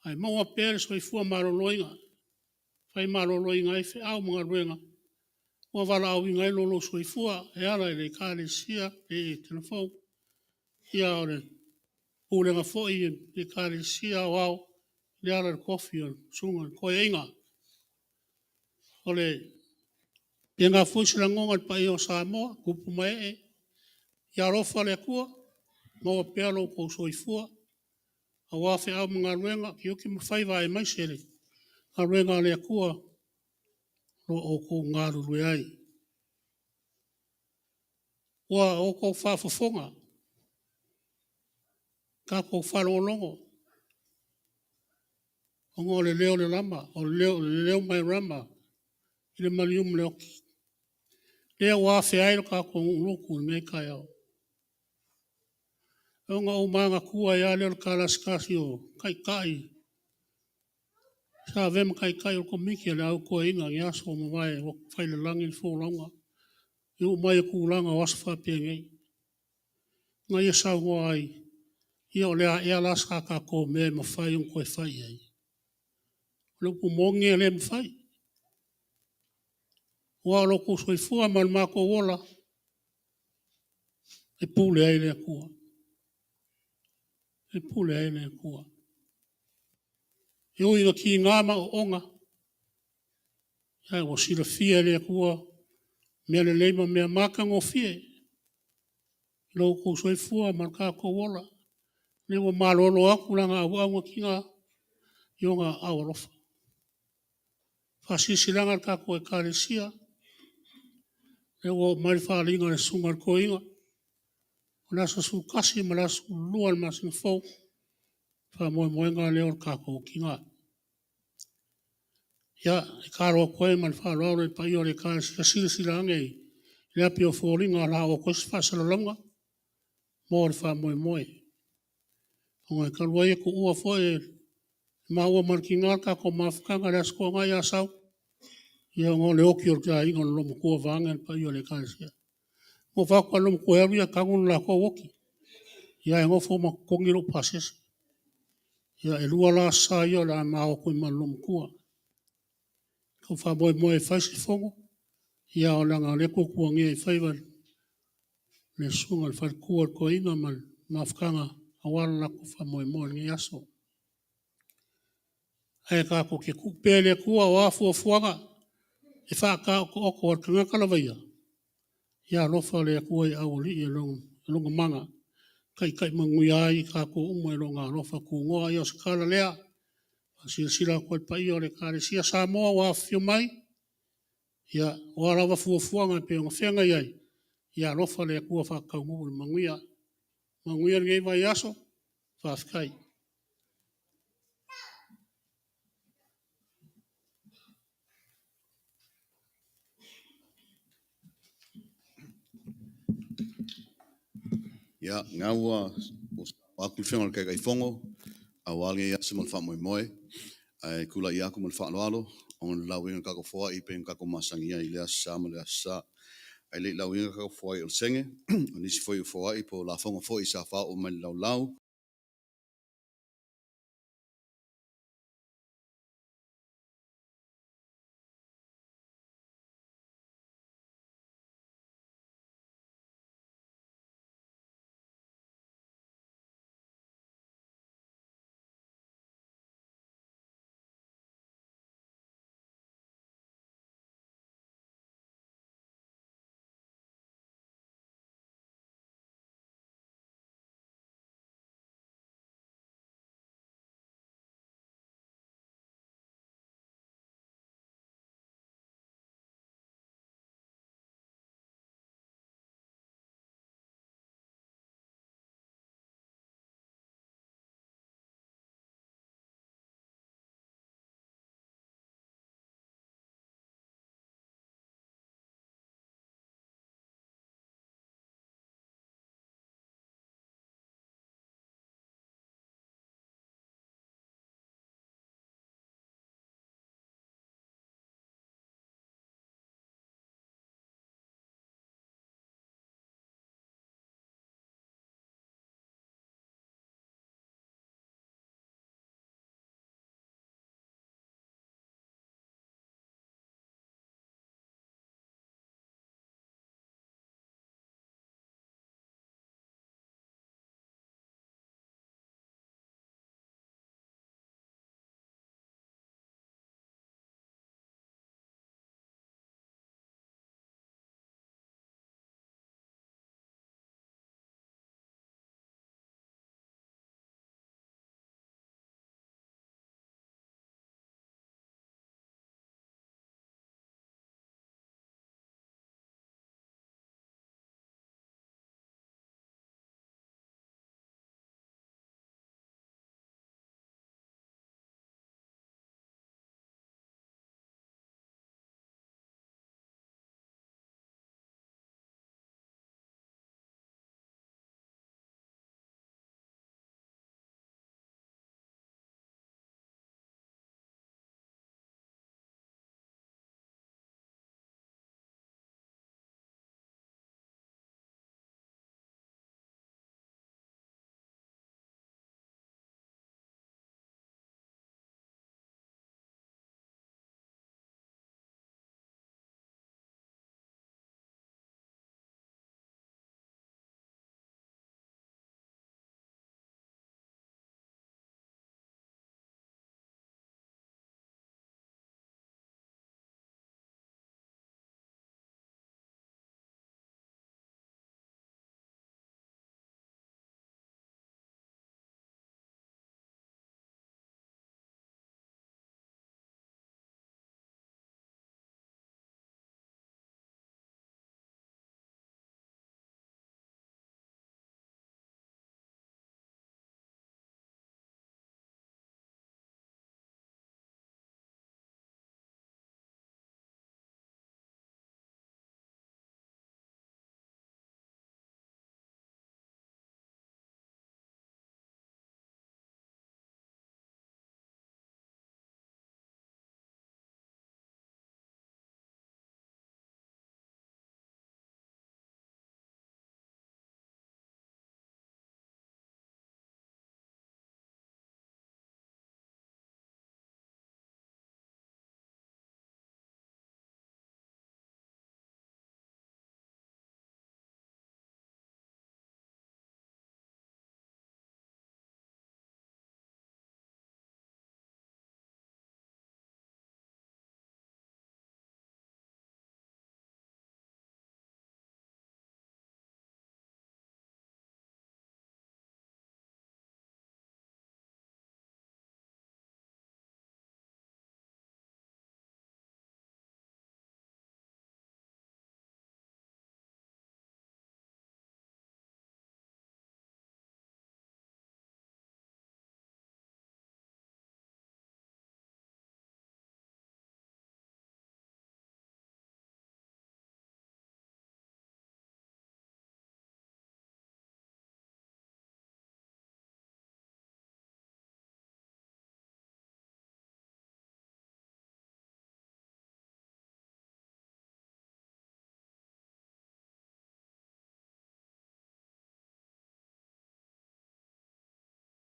ae maua pea le soifua maloloina e fai maloloina ai feau ma galuega ua valaauina ai lo oulua soifua e ala i le Ekalesia Telefou, ia o le pulega foi a le Ekalesia Aoao e ala i le tofi o le Susuga i le Toeaina. E faapena foi se lagona i le paia o Samoa, tupu ma ee, ia alofa le Atua maua pea lo outou soifua aua feau ma galuega, tiute ma faiva aemaise le galuega a le Atua o lo o outou galulue ai. Ua outou faafofoga, tatou faalogologo ona o le leo o le lama, o le leo mai Rama i le maliu ma le oti, lea ua afea ai lo tatou nuu lotu i lenei taeao. Ona ou manatua ai lava lea o le tala a se tasi o taitai Sa avea ma taitai o le Komiti a le Au Toeaina i aso ua mavae ua failalagi le folauga e oo mai i tulaga o aso faapenei. Na ia saunoa ai, ia o le a ea la sa tatou mea e mafai ona toe fai i ai? O le upu moni e le mafai, aua o lo outou soifua ma lo matou ola, e pule ai le Atua, e pule ai le Atua. E ui ina tiga ma oona, ae ua silafia e le Atua mea lelei ma mea matagofie i lo outou soifua ma lo tatou ola. O lea ua malolo atu lana auauna tiga i ona aao alofa. Faasilasilaga a le tatou Ekalesia, lea ua oo mai le faaaliga a le Susuga i le Toeaina, o le aso 11 ma le aso 12 o le masina fou, o le faamoemoega lea o le tatou tina. Ia, e tatalo atu ai ma le faaaloalo i le paia o le Ekalesia, silasila ane i le api o foliga o le a oo atu ai se faasalalauga mo le faamoemoe. Ona e talu ai e tuua foi e maua ma le tina le tatou mafutaga i le Aso Toonai Asau, ia ona o le oti o le aiga o le loomatua vaeane le paia o le Ekalesia. Na ou fai atu lava i le loomatua e alu ia e tanu le latou oti, ae nofo ma totogi lou pasese. Ia, e 2 la Aso Sa ia o le a ma o atu ai ma le loomatua. E tau faamoemoe e fai se fono, ae leaga o lea e tuatuagia i faiva le susuga i le faletua o le toeaina ma le mafutaga aua le latou faamoemoe i lenei aso. Ae tatou te tuu pea i le Atua, o a fuafuaga e faataotooto a le tagata lava ia, ia alofa le Atua ia aualii e Lona mana taitai manuia ai i tatou uma i Lona alofa tunoa. Ia o se tala lea e faasilasila atu ai i le paia o le Ekalesia Samoa ua afifio mai, ia, o a lava fuafuaga e pei ona feagai ai, ia alofa le Atua faataunuu i le manuia. Manuia lenei vaiaso. Faafetai. Ia, o lena ua saunoa atu le Afioga i le Taitaifono aua lenei aso ma le faamoemoe. Ae tulai atu ma le faaaloalo ona o le lauina o le tatou foai pei ona tatou masani ai i lea Aso Sa ma lea Aso Sa. Ae le i lauina le tatou foai o le sege, o nisi foi o foai po o lafoga foi sa faaoo mai i le laulau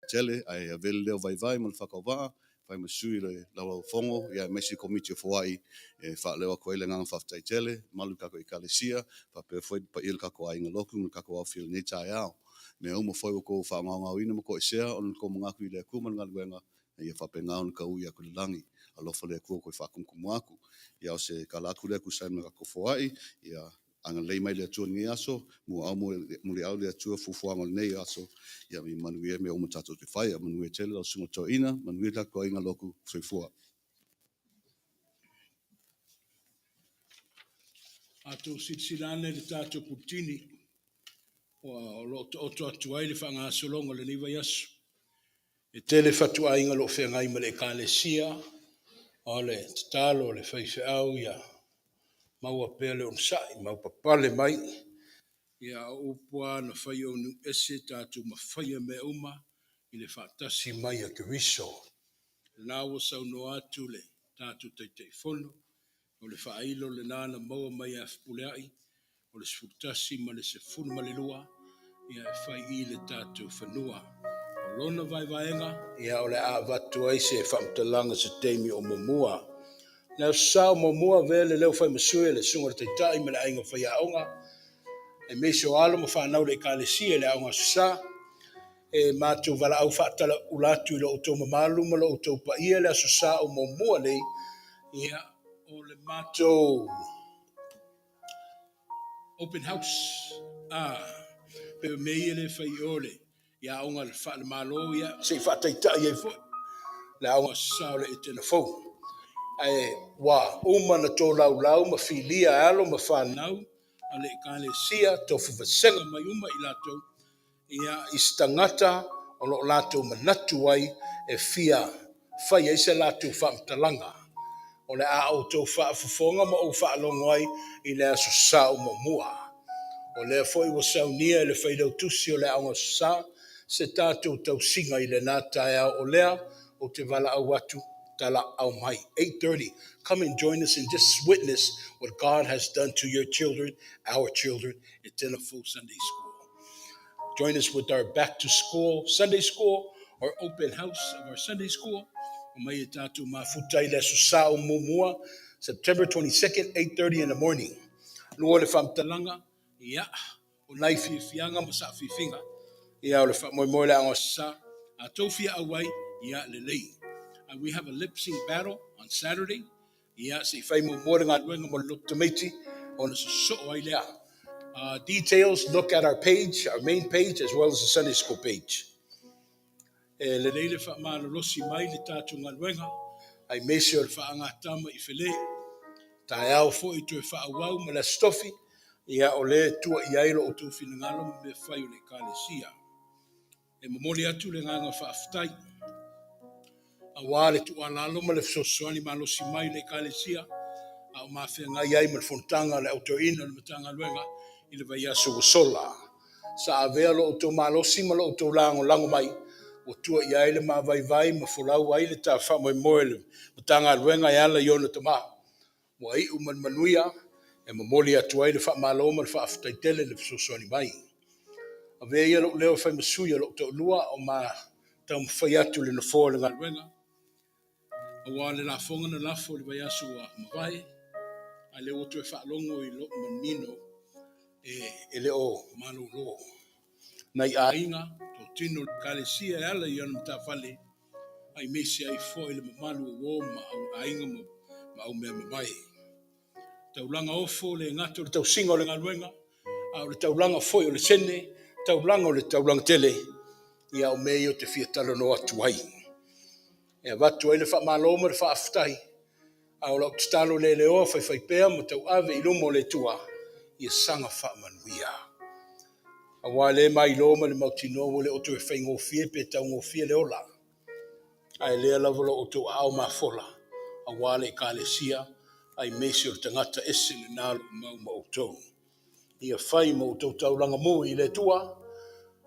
Tele, ae avea le leo vaivai ma le faatauvaa, fai ma sui le Laulau-a-Fono, ia aemaise le Komiti o Foai e faaleo atu ai le agaga faafetai tele, mamalu i tatou Ekalesia, faapea foi le paia o le tatou aiga lotu ma le tatou aofia i lenei taeao. Mea uma foi ua outou faagaogaoina ma toesea ona o le tou manatu i le Atua ma le galuega, ia faapena ona taui atu i le lagi. Alofa le Atua toe faatumutumu atu. Ia o se tala atu lea e tusa ai ma le tatou foai, ia agalelei mai le Atua i lenei aso, muaau muliau le Atua fuafuaga o lenei aso, ia manuia mea uma tatou te faia. Manuia tele lau susuga i le toeaina, manuia le tatou aiga lotu, soifua. A outou silasila ane i le tatou Pulutini, ua o lo o taoto atu ai le faagasologa o lenei vaiaso. E tele fatuaiga o lo o feagai ma le Ekalesia, o le tatalo a le faifeau ia maua pea le onosai, maupapale mai. Ia o upu lava na fai o nuu ese tatou mafaia mea uma i le faatasi mai a Keriso. Lena ua saunoa atu le tatou Taitaifono, o le faailo lena na maua mai ia Fepuleai, o le 11 ma le 12, ia e fai i le tatou fanua. O lona vaevaega, ia o le a avatu ai se faamatalaga se taimi o muamua. Le Aso Sa o muamua avea le leo fai ma sui le susuga i le Taitai ma le aiga faiaoga, aemaise o alo ma fanau le Ekalesia i le Aoga Aso Sa, e matou valaau faatalaula atu i lo outou mamalu ma lo outou paia le Aso Sa o muamua nei, ia, o le matou open house, pe o mea ia le fai i o le i aoga faale-Malo, ia, se i faataitai ai foi le Aoga Aso Sa o le Etena Fou. Ae ua uma na tolaulau ma filia e alo ma fanau a le Ekalesia, tofu vasega mai uma i latou, ia, i se tagata o lo o latou manatu ai e fia fai ai se latou faamatalaga. O le a outou faafofoga ma ou faalogo ai i le Aso Sa o muamua. O lea foi ua saunia e le failautusi o le Aoga Aso Sa se tatou tausiga i lena taeao o lea ou te valaau atu talaau mai. 8:30, come and join us and just witness what God has done to your children, our children, at Tenafo Sunday School. Join us with our back to school Sunday school or open house of our Sunday school. O mai e tātou mafuta i le Aso Sa o muamua, September 22nd, 8:30 in the morning. Lua le faamatalaga, ia, o nai fiafiaga ma saafiafiga, ia, o le faamoemoe le Aoga Aso Sa, a tou fia auai, ia, lelei. We have a lip sync battle on Saturday. Ia, se i fai muamua le galuega mo le lotu tamaiti, ona sosoo ai lea. Details, look at our page, our main page, as well as the Sunday school page. E lelei le faamalolosi mai le tatou galuega, aemaise o le faagatama i Fale. Taeao foi toe faaauau ma le Aso Tofi, ia o lea e tua i ai lo outou finagalo ma mea fai o le Ekalesia. E momoli atu le agaga faafetai aua le tuualalo ma le fesoasoani malosi mai le Ekalesia a o mafeagai ai ma le fonotaga a le Au Toeaina o le Matagaluega i le vaiaso ua sola. Sa avea lo outou malosi ma lo outou lagolago mai, ua tua i ai le mavaivai ma folau ai le ta faamoemoe le Matagaluega e ala i ona tama. Ua iu ma le manuia, e momoli atu ai le faamalo ma le faafetai tele le fesoasoani mai. Avea ia lou leo e fai ma sui o lou toalua o ma taumafai atu le nofoa o le galuega, aua le lafoga na lafo i le vaiaso ua mavae, a lea ua toe faalogo i lou manino e le o malolo. Nai aiga, totino le Ekalesia e ala i ona matafale, aemaise ai foi le mamalu o uo ma au aiga ma au mea mamae. Taulaga ofo le gata o le tausiga o le galuega, a o le taulaga foi o le sene, taulaga o le taulaga tele, ia o mea ia o te fia talanoa atu ai. E avatu ai le faamalo ma le faafetai, a o lau tatalo le leoa faifaipea ma tauave i luma o le Atua, ia saga faamanuia. Aua le mailoa ma le mautinoa ua le o toe faigofie pe taugofie le ola. Ae lea lava lo outou aao mafola, aua le Ekalesia, aemaise o le tagata ese lena o lo o mau ma outou. Ia fai ma outou taulaga mu i le Atua,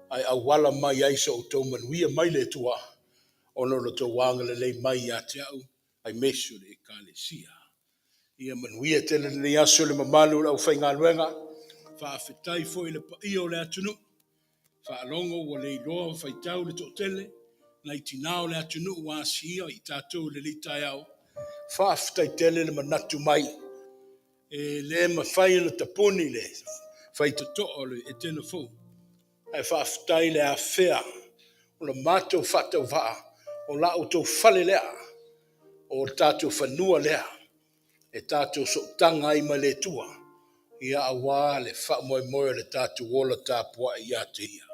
ae auala mai ai so outou manuia mai le Atua, ona o lo outou agalelei mai ia te au, aemaise o le Ekalesia. Ia manuia tele lenei aso le mamalu o le aufaigaluega, faafetai foi i le paia o le atunuu, faalogo ua le iloa faitau le toatele, Nai tinā o le atunuu ua asia i tatou i lenei taeao, faafetai tele le manatu mai. E le mafai ona tapuni le faitotoa o le Etena fou, ae faafetai le afea o le matou faatauvaa o la outou fale lea, o le tatou fanua lea e tatou sootaga ai ma le Atua, ia aua le faamoemoe o le tatou ola tapuai ia te Ia.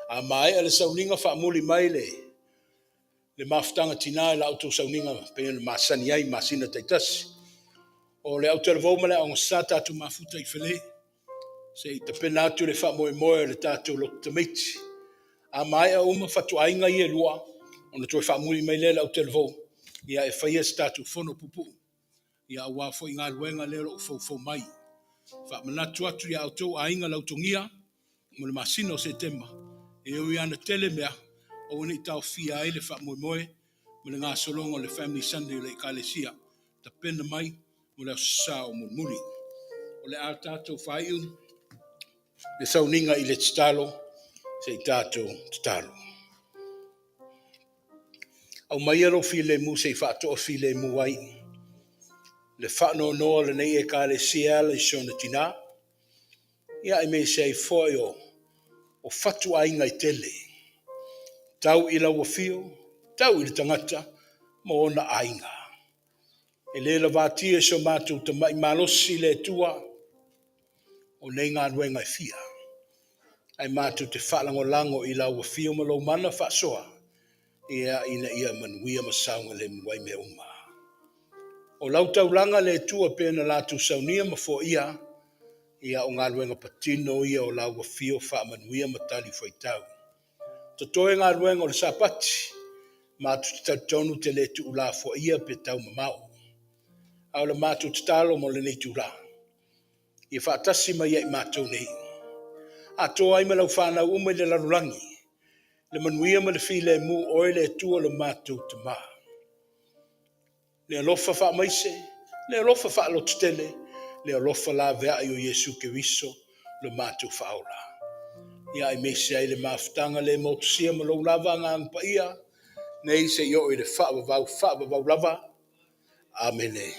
A maea le sauniga faamuli mai le mafutaga tinā i la outou sauniga pei ona masani ai i masina taitasi. O le autalavou ma le aogasa tatou mafuta i Fale, se i tapena atu le faamoemoe o le tatou loto tamaiti. A maea uma fatuaiga ia e lua, ona toe faamuli mai lea le autalavou, ia e faia se tatou fono puupuu, ia aua foi galuega lea o lo o foufou mai. Faamanatu atu ia outou aiga lautogia mo le masina o Setema, e ui ana tele mea, aua ne i taofia ai le faamoemoe ma le gasologa o le Family Sunday o le Ekalesia, tapena mai mo le aso Sa o mulimuli. O le a tatou faaiu le sauniga i le tatalo, se i tatou tatalo. Aumaia lou filemu se i faatoa filemu ai le faanoanoa o lenei Ekalesia e ala i si ona tinā, ia aemaise ai foi o fatuaiga e tele, tau i lau afio, tau i le tagata ma ona aiga. E le lavatia i so matou tamai malosi le Atua o nei galuega e fia, ae matou te faalagolago i lau afio ma lou mana faasoa, ia ina ia manuia ma saogalemu ai mea uma. O lau taulaga le Atua pei ona latou saunia ma foaia, ia o galuega patino ia o lau afio faamanuia ma talifuaitau. Totoe galuega o le Sapati, matou te talitonu te le tuulafoaia pe taumamao. A o le matou tatalo mo lenei itula, ia faatasi mai ia i matou nei. Atoa ai ma lau fanau uma i le lalolagi, le manuia ma le filemu oe le Atua lo matou Tama. Le alofa faamaise, le alofa faalototele, le alofa laveai o Iesu Keriso lo matou faaola. Ia aemaise ai le mafutaga le motusia ma lou lava Agaga Paia, nei se i oo i le faavavau, faavavau lava. Amene.